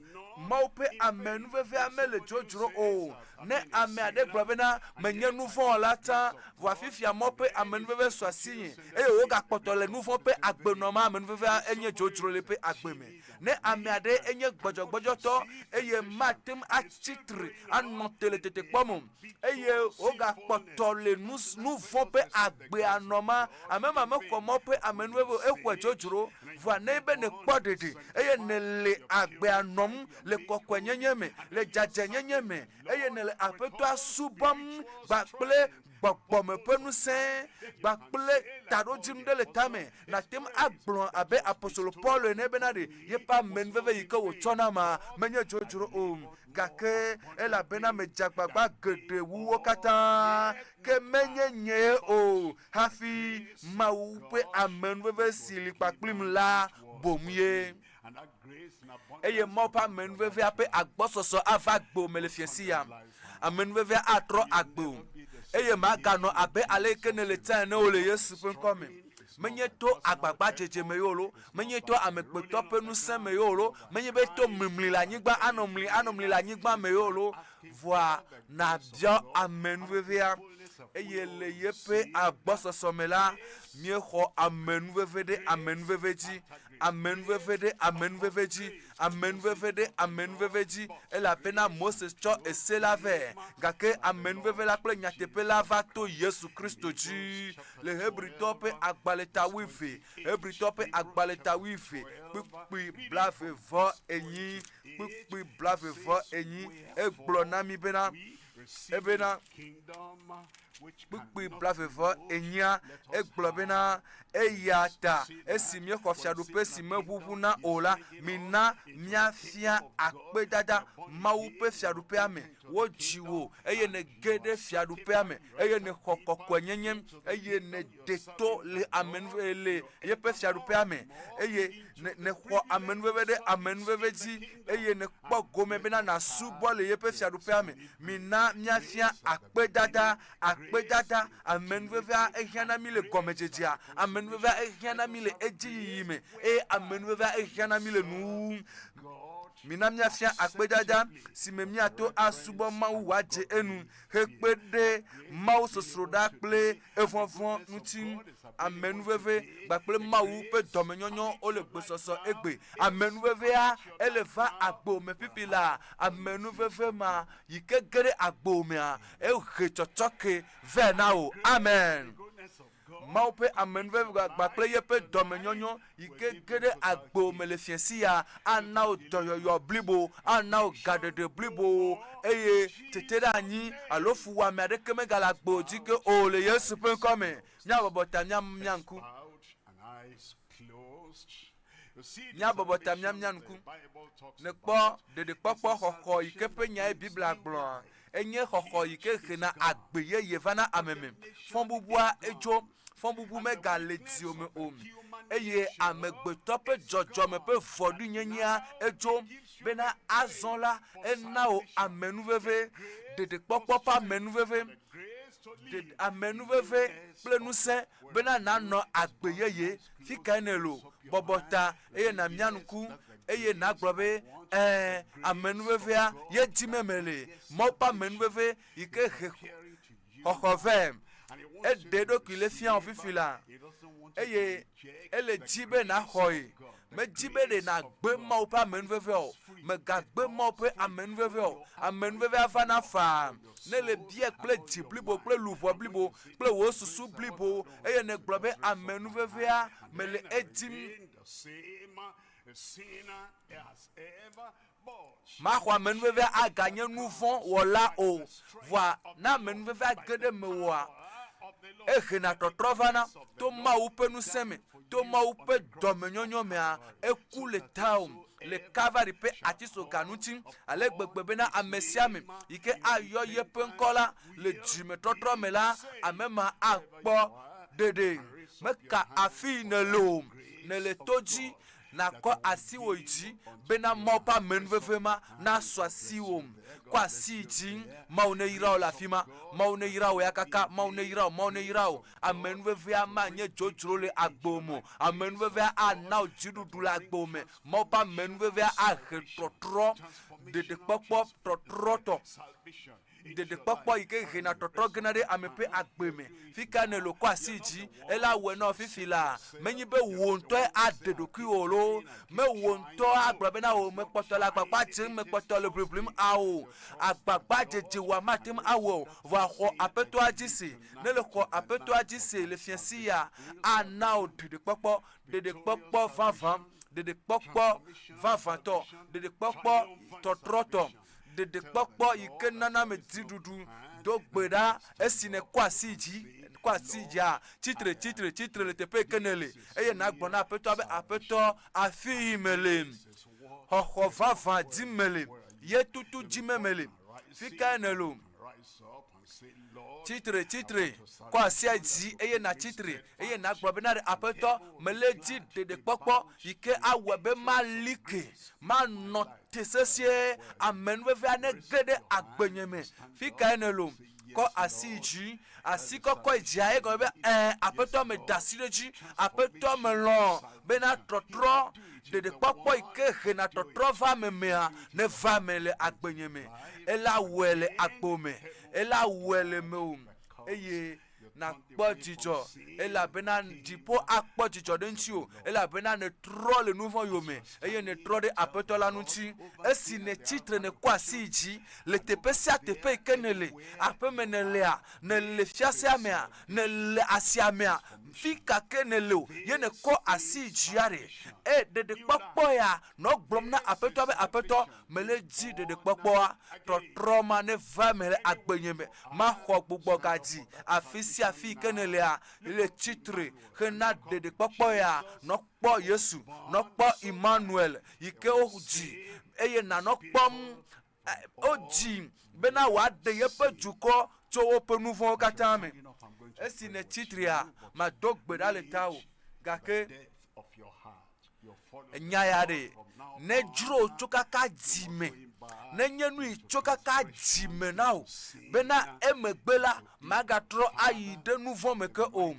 Mawu ƒe amenuvevea mele dzodzro o. Ne ame aɖe gblɔ bena, Menye nu vɔ̃ wɔla tsã, vɔa fifia Mawu ƒe amenuveve su asinye, eye wògakpɔtɔ le nu vɔ̃ ƒe agbe nɔm amenuvevea enye dzodzro le eƒe agbe me. Ne ame aɖe enye gbɔdzɔgbɔdzɔtɔ eye mate ŋu atsi tre anɔ te le tetekpɔ me o, eye wògakpɔtɔ le nu nu vɔ̃ ƒe agbea nɔma, ame ma mexɔ Mawu ƒe amenuveve o, exɔe dzodzro. Vɔa ne be nèkpɔ ɖeɖe eye nèle agbea nɔm le kɔkɔenyenye me, le dzadzɛnyenye me, eye nèle Aƒetɔa subɔm kpakple gbɔgbɔme ƒe ŋusẽ kpakple taɖodzinu ɖe le tame, nàte ŋu agblɔ abe apostolo Paulo ene bena ɖe yeƒe amenuveve yi ke wòtsɔ na ma menye dzodzro o, gake elabena medze agbagba geɖe wu wo katã, ke menye nyee o, hafi Mawu ƒe amenuveve si li kpakplim la boŋ ye. Eye Mawu ƒe amenuvevea ƒe agbɔsɔsɔ ava agbewò me le fiẽsi ya. Amenuvevea atrɔ agbewò, eye màganɔ abe ale yi ke nèle tsã ene o le Yesu ƒe ŋkɔ me. Menye to agbagbadzedze me ye o loo, menye to amegbetɔ ƒe ŋusẽ me ye o loo, menye be to mlimli le anyigba anɔ mli anɔ mli le anyigba me ye o loo, vɔa nàbiɔ amenuvevea. Eye le yeƒe agbɔsɔsɔ me la, míexɔ amenuveve ɖe amenuveve dzi. amenuveve ɖe amenuveve dzi, amenuveve ɖe amenuveve dzi, elabena Mose tsɔ ese la vɛ, gake amenuveve la kple nyateƒe la va to Yesu Kristo dzi. Le Hebritɔwo ƒe agbalẽ ta wuieve, Hebritɔwo ƒe agbalẽ ta wuieve, kpukpui blaeve vɔ enyi, kpukpui blaeve vɔ enyi, egblɔ na mí bena, ebena, Kpukpui blaeve vɔ enyia, egblɔ bena, Eya ta esi míexɔ fiaɖuƒe si meʋuʋuna o la, mina míafia akpedada Mawu ƒe fiaɖuƒea me. Wodzi wò eye nège ɖe fiaɖuƒea me, eye nèxɔ kɔkɔenyenye, eye nède to le amenuve le yeƒe fiaɖuƒea me, eye nèxɔ amenuveve ɖe amenuveve dzi, eye nèkpɔ gome bena nàsubɔ le yeƒe fiaɖuƒea me. Mina míafia akpedada, akpedada, amenuvevea ehiã na mí le gɔmedzedzea, amenuvevea ehiã na mí le edziyiyi me, eye amenuvevea ehiã na mí le nuwuwu. Mina míafia akpedada si me míato asubɔ Mawu wòadze enu hekpe ɖe mawusosroɖa kple evɔvɔ̃ ŋuti. Amenuveve kpakple Mawu ƒe dɔmenyɔnyɔ wole gbesɔsɔ egbe. Amenuvevea ele va agbo me fifi laa. Amenuveve ma yi ke ge ɖe agbo mea, ehe tsɔtsɔke vɛ na wò. Amen. Mawu ƒe amenuveve kpakple yeƒe dɔmenyɔnyɔ yi ke ge ɖe agbo me le fiẽsi ya ana wò dɔyɔyɔ blibo, ana wò gaɖeɖe blibo, eye teteɖeanyi alo fuwɔame aɖeke megale agbo dzi ke o le Yesu ƒe ŋkɔ me. Míabɔbɔ ta míamia ŋku. Míabɔbɔ ta míamia ŋku. Nèkpɔ ɖeɖekpɔkpɔ xɔxɔ yi ke ƒe nyae Biblia gblɔa? Enye xɔxɔ yi ke hena agbe yeye vana ame me. Fɔbubua edzo, fɔbubu megale dziwò me o, eye amegbetɔ ƒe dzɔdzɔme ƒe vɔ̃ɖinyenyea edzo bena azɔ la ena wò amenuveve, ɖeɖekpɔkpɔ ƒe amenuveve, amenuveve kple ŋusẽ bena nànɔ agbe yeye. Fi kae nèle o? Bɔbɔ ta eye nàmia ŋku eye nàgblɔ be, Ɛ̃, amenuvevea ye dim mele. Mawu ƒe amenuveve yi ke he xɔxɔ vɛ. Eɖe eɖokui le fia wò fifi la eye ele dzi be nàxɔe. Medi be ɖe nàgbe Mawu ƒe amenuvevea o. Mègagbe Mawu ƒe amenuvevea o. Amenuvevea vana faa ne èle biae kple dzi blibo kple luʋɔ blibo kple wò susu blibo eye nègblɔ be amenuvevea mele edim. Maxɔ amenuvevea aganye nu vɔ̃ wɔla o. Vɔa ne amenuvevea ge ɖe mewòa, ehena tɔtrɔ vana to Mawu ƒe ŋusẽ me, to Mawu ƒe dɔmenyɔnyɔ mea, eku le tawò le Kalvari ƒe atisoga ŋuti ale gbegbe bena ame sia ame yi ke ayɔ yeƒe ŋkɔ la le dzimetɔtrɔ me la, ame ma akpɔ ɖeɖe. Meka afii nèle o, nèle to dzi. Nàkɔ asiwò yi dzi bena Mawu ƒe amenuveve ma nasu asiwò. Kɔ asi yi dzi. Mawu neyra wò le afi ma. Mawu neyra wò ya kaka. Mawu neyra wò. Mawu neyra wò. Amenuvevea manye dzodzro le agbewò me o. Amenuvevea ana wò dziɖuɖu le agbewò me. Mawu ƒe amenuvevea ahe trɔtrɔ, ɖeɖekpɔkpɔ trɔtrɔtɔ. Ɖeɖekpɔkpɔ yi ke hena tɔtrɔ gena ɖe ame ƒe agbe me. Fi ka nèle kɔ asi dzi? Ela wɔe na wò fifi laa. Menye be wò ŋutɔe aɖe ɖokuiwò loo, me wò ŋutɔ agblɔ bena o mekpɔtɔ le agbagba dzem, mekpɔtɔ le ʋliʋlim ao. Agbagbadzedze wòa mate ŋu awɔe o. Vɔa xɔ Aƒetɔa dzi se. Ne le xɔ Aƒetɔa dzi se le fiẽsi ya, ana wò ɖeɖekpɔkpɔ, ɖeɖekpɔkpɔ vavã, ɖeɖekpɔkpɔ vavãtɔ, ɖeɖekpɔkpɔ tɔtrɔtɔ. Ɖeɖekpɔkpɔ yi ke nana ame dziɖuɖu do gbe ɖa esi nèkɔ asi dzi, kɔ asi dzia, tsitre, tsitre, tsitre le teƒe yi ke nèle eye nàgblɔ na Aƒetɔa be, Aƒetɔ, afi yi mele, xɔxɔ vavã dim mele, ye tutu dzime mele. Fi kae nèle o? Tsitre, tsitre, kɔ asia dzi eye nàtsitre eye nàgblɔ bena ɖe Aƒetɔ, mele dzi ɖeɖekpɔkpɔ yi ke awɔe be mali ke, manɔ te sesĩe, amenuvevea nege ɖe agbenye me. Fi kae nèle o? Kɔ asi yi dzi. Asi kɔkɔ yi dzia egɔme be, Ẽ, Aƒetɔ, meda asi ɖe edzi. Aƒetɔ, melɔ̃ bena trɔtrɔ, ɖeɖekpɔkpɔ yi ke hena trɔtrɔ va ame mea, neva eme le agbenye me. Ela wɔe le agbewò me. Ela wɔe le mewò eye nàkpɔ dzidzɔ elabena dziƒo akpɔ dzidzɔ ɖe ŋutiwò elabena nètrɔ le nu vɔ̃ yome eye nètrɔ ɖe Aƒetɔ la ŋuti. Esi nètsi tre nèkɔ asi yi dzi le teƒe sia teƒe yi ke nèle, aƒeme nèlea, nèle fiasea mea, nèle asia mea, fi ka ke nèle o, ye nèkɔ asi yi dzia ɖe, e ɖeɖekpɔkpɔ ya nɔ gblɔm na Aƒetɔa be, Aƒetɔ, mele dzi ɖeɖekpɔkpɔa, trɔtrɔ ma neva eme le agbenye me. Maxɔ gbugbɔgadzi afi sia afi yi ke nèlea, le tsitre hena ɖeɖekpɔkpɔ ya. Nɔ kpɔ Yesu, nɔ kpɔ Emmanuel yi ke wodzi eye nànɔ kpɔm wodzi bena wòaɖe yeƒe dukɔ tso woƒe nu vɔ̃wo katã me. Esi nètsi trea, mado gbe ɖa le tawò, gake enya ya ɖe, nedzro tso kaka dzi me, nenye nu yi tso kaka dzi me na wò bena emegbe la, màgatrɔ ayi ɖe nu vɔ̃ me ke o.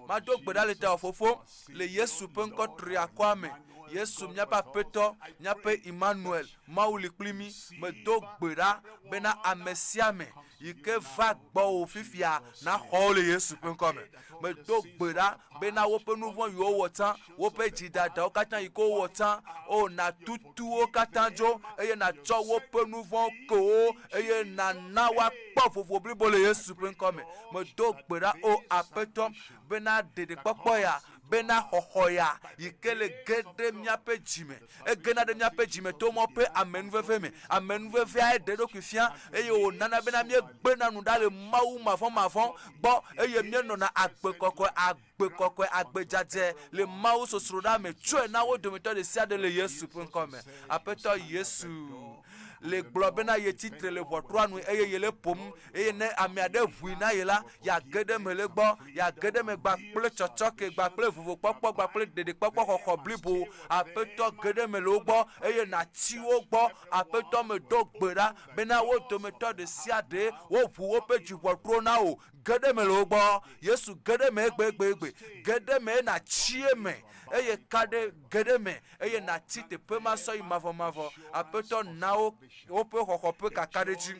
Mado gbe ɖa le tawò, Fofo, le Yesu ƒe ŋkɔ triakɔa me. Yesu, míaƒe Aƒetɔ, míaƒe Emmanuel, Mawu li kpli mí. Medo gbe ɖa bena ame sia ame yi ke va gbɔwò fifia naxɔ wo le Yesu ƒe ŋkɔ me. Medo gbe ɖa bena woƒe nu vɔ̃ yiwo wowɔ tsã, woƒe dzidadawo katã yi ke wowɔ tsã, o nàtutu wo katã dzo eye nàtsɔ woƒe nu vɔ̃wo ke wo eye nàna woakpɔ vovo blibo le Yesu ƒe ŋkɔ me. Medo gbe ɖa, o Aƒetɔ, bena ɖeɖekpɔkpɔ ya, bena xɔxɔ ya yi ke le ge ɖe míaƒe dzi me, egena ɖe míaƒe dzi me to Mawu ƒe amenuveve me. Amenuvevea eɖe eɖokui fia eye wònana bena míegbena nu ɖa le Mawu mavɔ̃mavɔ̃ gbɔ eye míenɔna agbe kɔkɔe, agbe kɔkɔe, agbe dzadzɛ le Mawu sosroɖa me. Tsɔe na wo dometɔ ɖesiaɖe le Yesu ƒe ŋkɔ me. Aƒetɔ Yesu le gblɔ bena yetsi tre le ʋɔtrua nu eye yele ƒom eye ne ame aɖe ʋui na ye la, yeage ɖe eme le egbɔ, yeage ɖe eme gba kple tsɔtsɔke, gba kple vovokpɔkpɔ, gba kple ɖeɖekpɔkpɔ xɔxɔ blibo. Aƒetɔ, ge ɖe eme le wo gbɔ eye nàtsi wo gbɔ. Aƒetɔ, medo gbe ɖa bena wo dometɔ ɖe sia ɖe woʋu woƒe dziʋɔtruwo na wò. Ge ɖe eme le wo gbɔ. Yesu, ge ɖe eme egbegbeegbe. Ge ɖe eme eye nàtsi eme. Eye ka ɖe, ge ɖe eme eye nàtsi teƒe ma sɔyi mavɔmavɔ. Aƒetɔ, na wo woƒe xɔxɔ ƒe kakaɖedzi.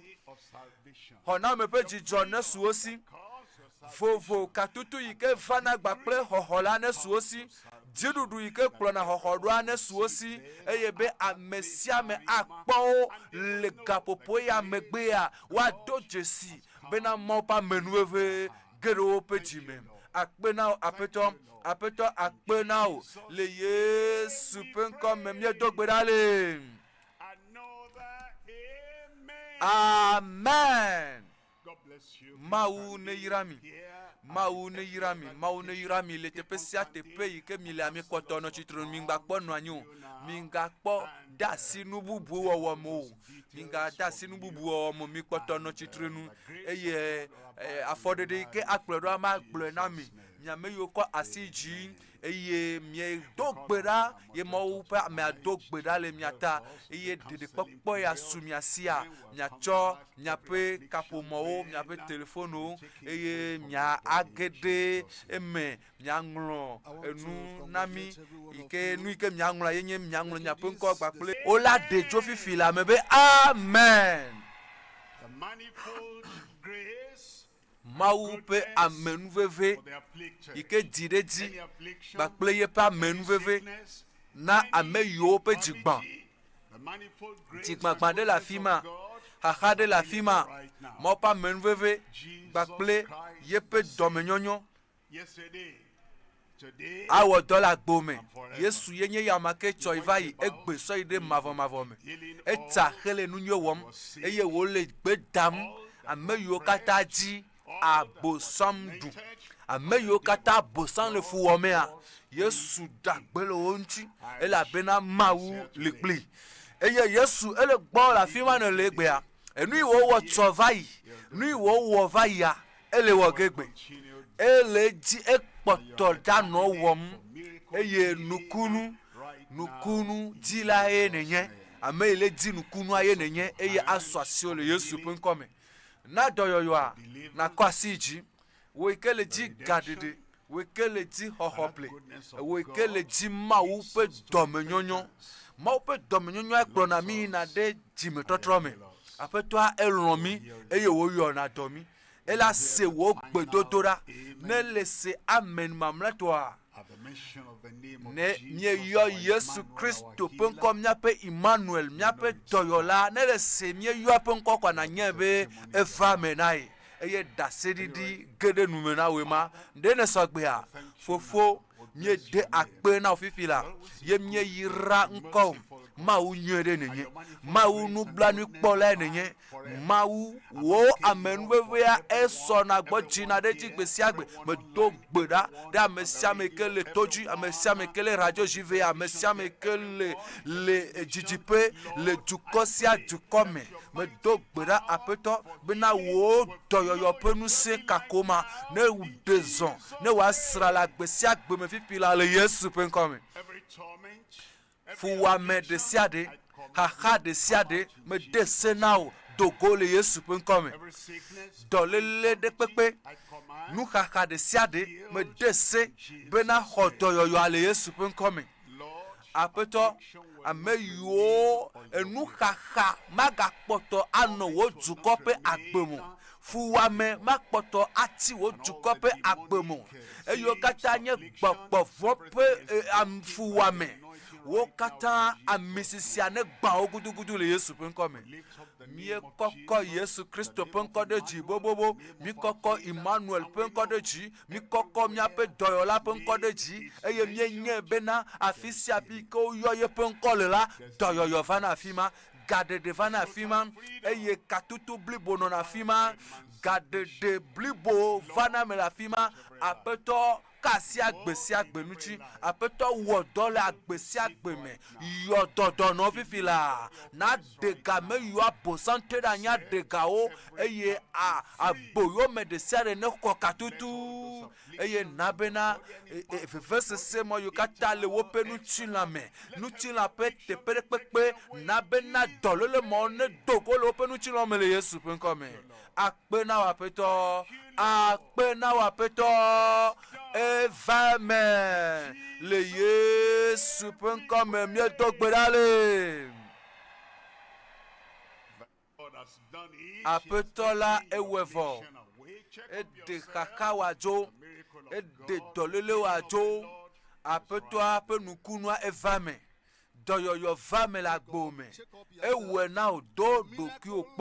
Xɔname ƒe dzidzɔ nesu wo si. Vovo katutu yi ke vana gba kple xɔxɔ la nesu wo si. Dziɖuɖu yi ke kplɔna xɔxɔ ɖoa nesu wo si eye be ame sia ame akpɔ wo le gaƒoƒo ya megbea, woado dzesi bena Mawu ƒe amenuveve ge ɖe woƒe dzi me. Akpe na wò, Aƒetɔ. Aƒetɔ, akpe na wò. Le Yesu ƒe ŋkɔ me míedo gbe ɖa le. Amen. Mawu neyra mi. Mawu neyra mi. Mawu neyra mi le teƒe sia teƒe yi ke mi le ami kpɔtɔ nɔ tsitre nu. Mi ŋgakpɔ nɔ anyi o. Mi ŋgakpɔ de asi nu bubu wɔwɔ me o. Mi ŋga de asi nu bubu wɔwɔ me o. Mi kpɔtɔ nɔ tsitre nu eye afɔɖeɖe yi ke akplɔe ɖoa magblɔe na mi. Mi ame yiwo kɔ asi dzi eye miedo gbe ɖa ye Mawu ƒe amea do gbe ɖa le mia ta eye ɖeɖekpɔkpɔ ya su mia sia, miatsɔ miaƒe kaƒomɔwo, miaƒe telefonwo eye mia age ɖe eme miaŋlɔ enu na mí yi ke nu yi ke miaŋlɔa ye nye miaŋlɔ miaƒe ŋkɔ kpakple wola ɖe dzo fifi le ame be amen. The manifold grace Mawu ƒe amenuveve yi ke dzi ɖe edzi kpakple yeƒe amenuveve na ame yiwo ƒe dzi gbã. Dzigbãgbã ɖe le afi ma, xaxa ɖe le afi ma. Mawu ƒe amenuveve kpakple yeƒe dɔmenyonyo awɔ dɔ le agbo me. Yesu ye nye ya ma ke tsɔ yi va yi egbe sɔ yi ɖe mavɔmavɔ me. Etsa hele nu nyui wɔm eye wòle gbe dam ame yiwo katã dzi abosam ɖu. Ame yiwo katã abosam le fu wɔmea, Yesu da gbe le wo ŋuti elabena Mawu li kpli. Eye Yesu ele gbɔ le afi ma nèle egbea. Enu yi wòwɔ tsɔ va yi, nu yi wòwɔ va yia, ele wɔ ge gbe. Ele edzi ekpɔtɔ ɖanɔ wɔm eye nukunu, nukunu dzila ye nènye. Ame yi le dzi nukunua ye nènye eye asu asiwò le Yesu ƒe ŋkɔ me. Na dɔyɔyɔa nakɔ asi yi dzi. Wò yi ke le dzi gaɖeɖe, wò yi ke le dzi xɔxɔple, wò yi ke le dzi Mawu ƒe dɔmenyonyo. Mawu ƒe dɔmenyonyoa kplɔna mí yina ɖe dzimetɔtrɔ me. Aƒetɔa elɔ̃ mí eye wòyɔna dɔ mí. Ela se wò gbedodoɖa. Ne le se amen mamlɛtɔa, ne míeyɔ Yesu Kristo ƒe ŋkɔ míaƒe Emmanuel, míaƒe dɔyɔla, ne le se míeyɔ eƒe ŋkɔ koa nànyae be eva eme na ye eye ɖaseɖiɖi ge ɖe nume na wòe ma. Ɖe nèsɔ gbea? Fofo, míede akpe na wò fifi la ye míeyra ŋkɔwò. Mawu nyui ɖe nènye. Mawu nublanuikpɔlae nènye. Mawu, wò amenuvevea esɔna gbɔ dzina ɖe edzi gbe sia gbe. Medo gbe ɖa ɖe ame sia ame ke le to dzi, ame sia ame ke le radio dzi ve, ame sia ame ke le le didiƒe le dukɔ sia dukɔ me. Medo gbe ɖa Aƒetɔ bena wò dɔyɔyɔ ƒe ŋusẽ kako ma ne ɖe zɔ ne wòasra le agbe sia agbe me fifi la le Yesu ƒe ŋkɔ me. Fuwɔame ɖe sia ɖe, xaxa ɖe sia ɖe mede se na wò do go le Yesu ƒe ŋkɔ me. Dɔléle ɖe kpekpe, nuxaxa ɖe sia ɖe mede se bena xɔ dɔyɔyɔa le Yesu ƒe ŋkɔ me. Aƒetɔ, ame yiwo enuxaxa magakpɔtɔ anɔ wò dukɔ ƒe agbe me o. Fuwɔame makpɔtɔ ati wò dukɔ ƒe agbe me o. Eye wo katã nye gbɔgbɔ vɔ̃ ƒe fuwɔame. Wo katã ami sisia negbã wo gudugudu le Yesu ƒe ŋkɔ me. Míekɔkɔ Yesu Kristo ƒe ŋkɔ ɖe dzi bobobo. Míekɔkɔ Emmanuel ƒe ŋkɔ ɖe dzi. Míekɔkɔ míaƒe dɔyɔla ƒe ŋkɔ ɖe dzi eye míenyae bena afi sia afi yi ke woyɔ yeƒe ŋkɔ le la, dɔyɔyɔ vana afi ma, gaɖeɖe vana afi ma eye katutu blibo nɔna afi ma. Gaɖeɖe blibo vana me le afi ma. Aƒetɔ ka asi agbe sia agbe ŋuti. Aƒetɔ wɔ dɔ le agbe sia agbe me. Yɔ dɔ dɔnɔ fifi laa. Naɖe ga me yɔ abosam te ɖe anyi aɖe gawo eye a aboyome ɖe sia ɖe nexɔ katutu eye na bena vevesese ma yiwo katã le woƒe ŋutilã me, ŋutilã ƒe teƒe ɖe kpekpe na bena dɔléle mawo nedo go le woƒe ŋutilã me le Yesu ƒe ŋkɔ me. Akpe na wò Aƒetɔ, akpe na wò Aƒetɔ, eva eme le Yesu ƒe ŋkɔ me míedo gbe ɖa le. Aƒetɔ la ewɔe vɔ. Eɖe xaxa wòadzo, eɖe dɔléle wòadzo. Aƒetɔa ƒe nukunua eva me. Dɔyɔyɔ va me le agbo me. Ewɔe na wò do ɖokuiwò kpɔ.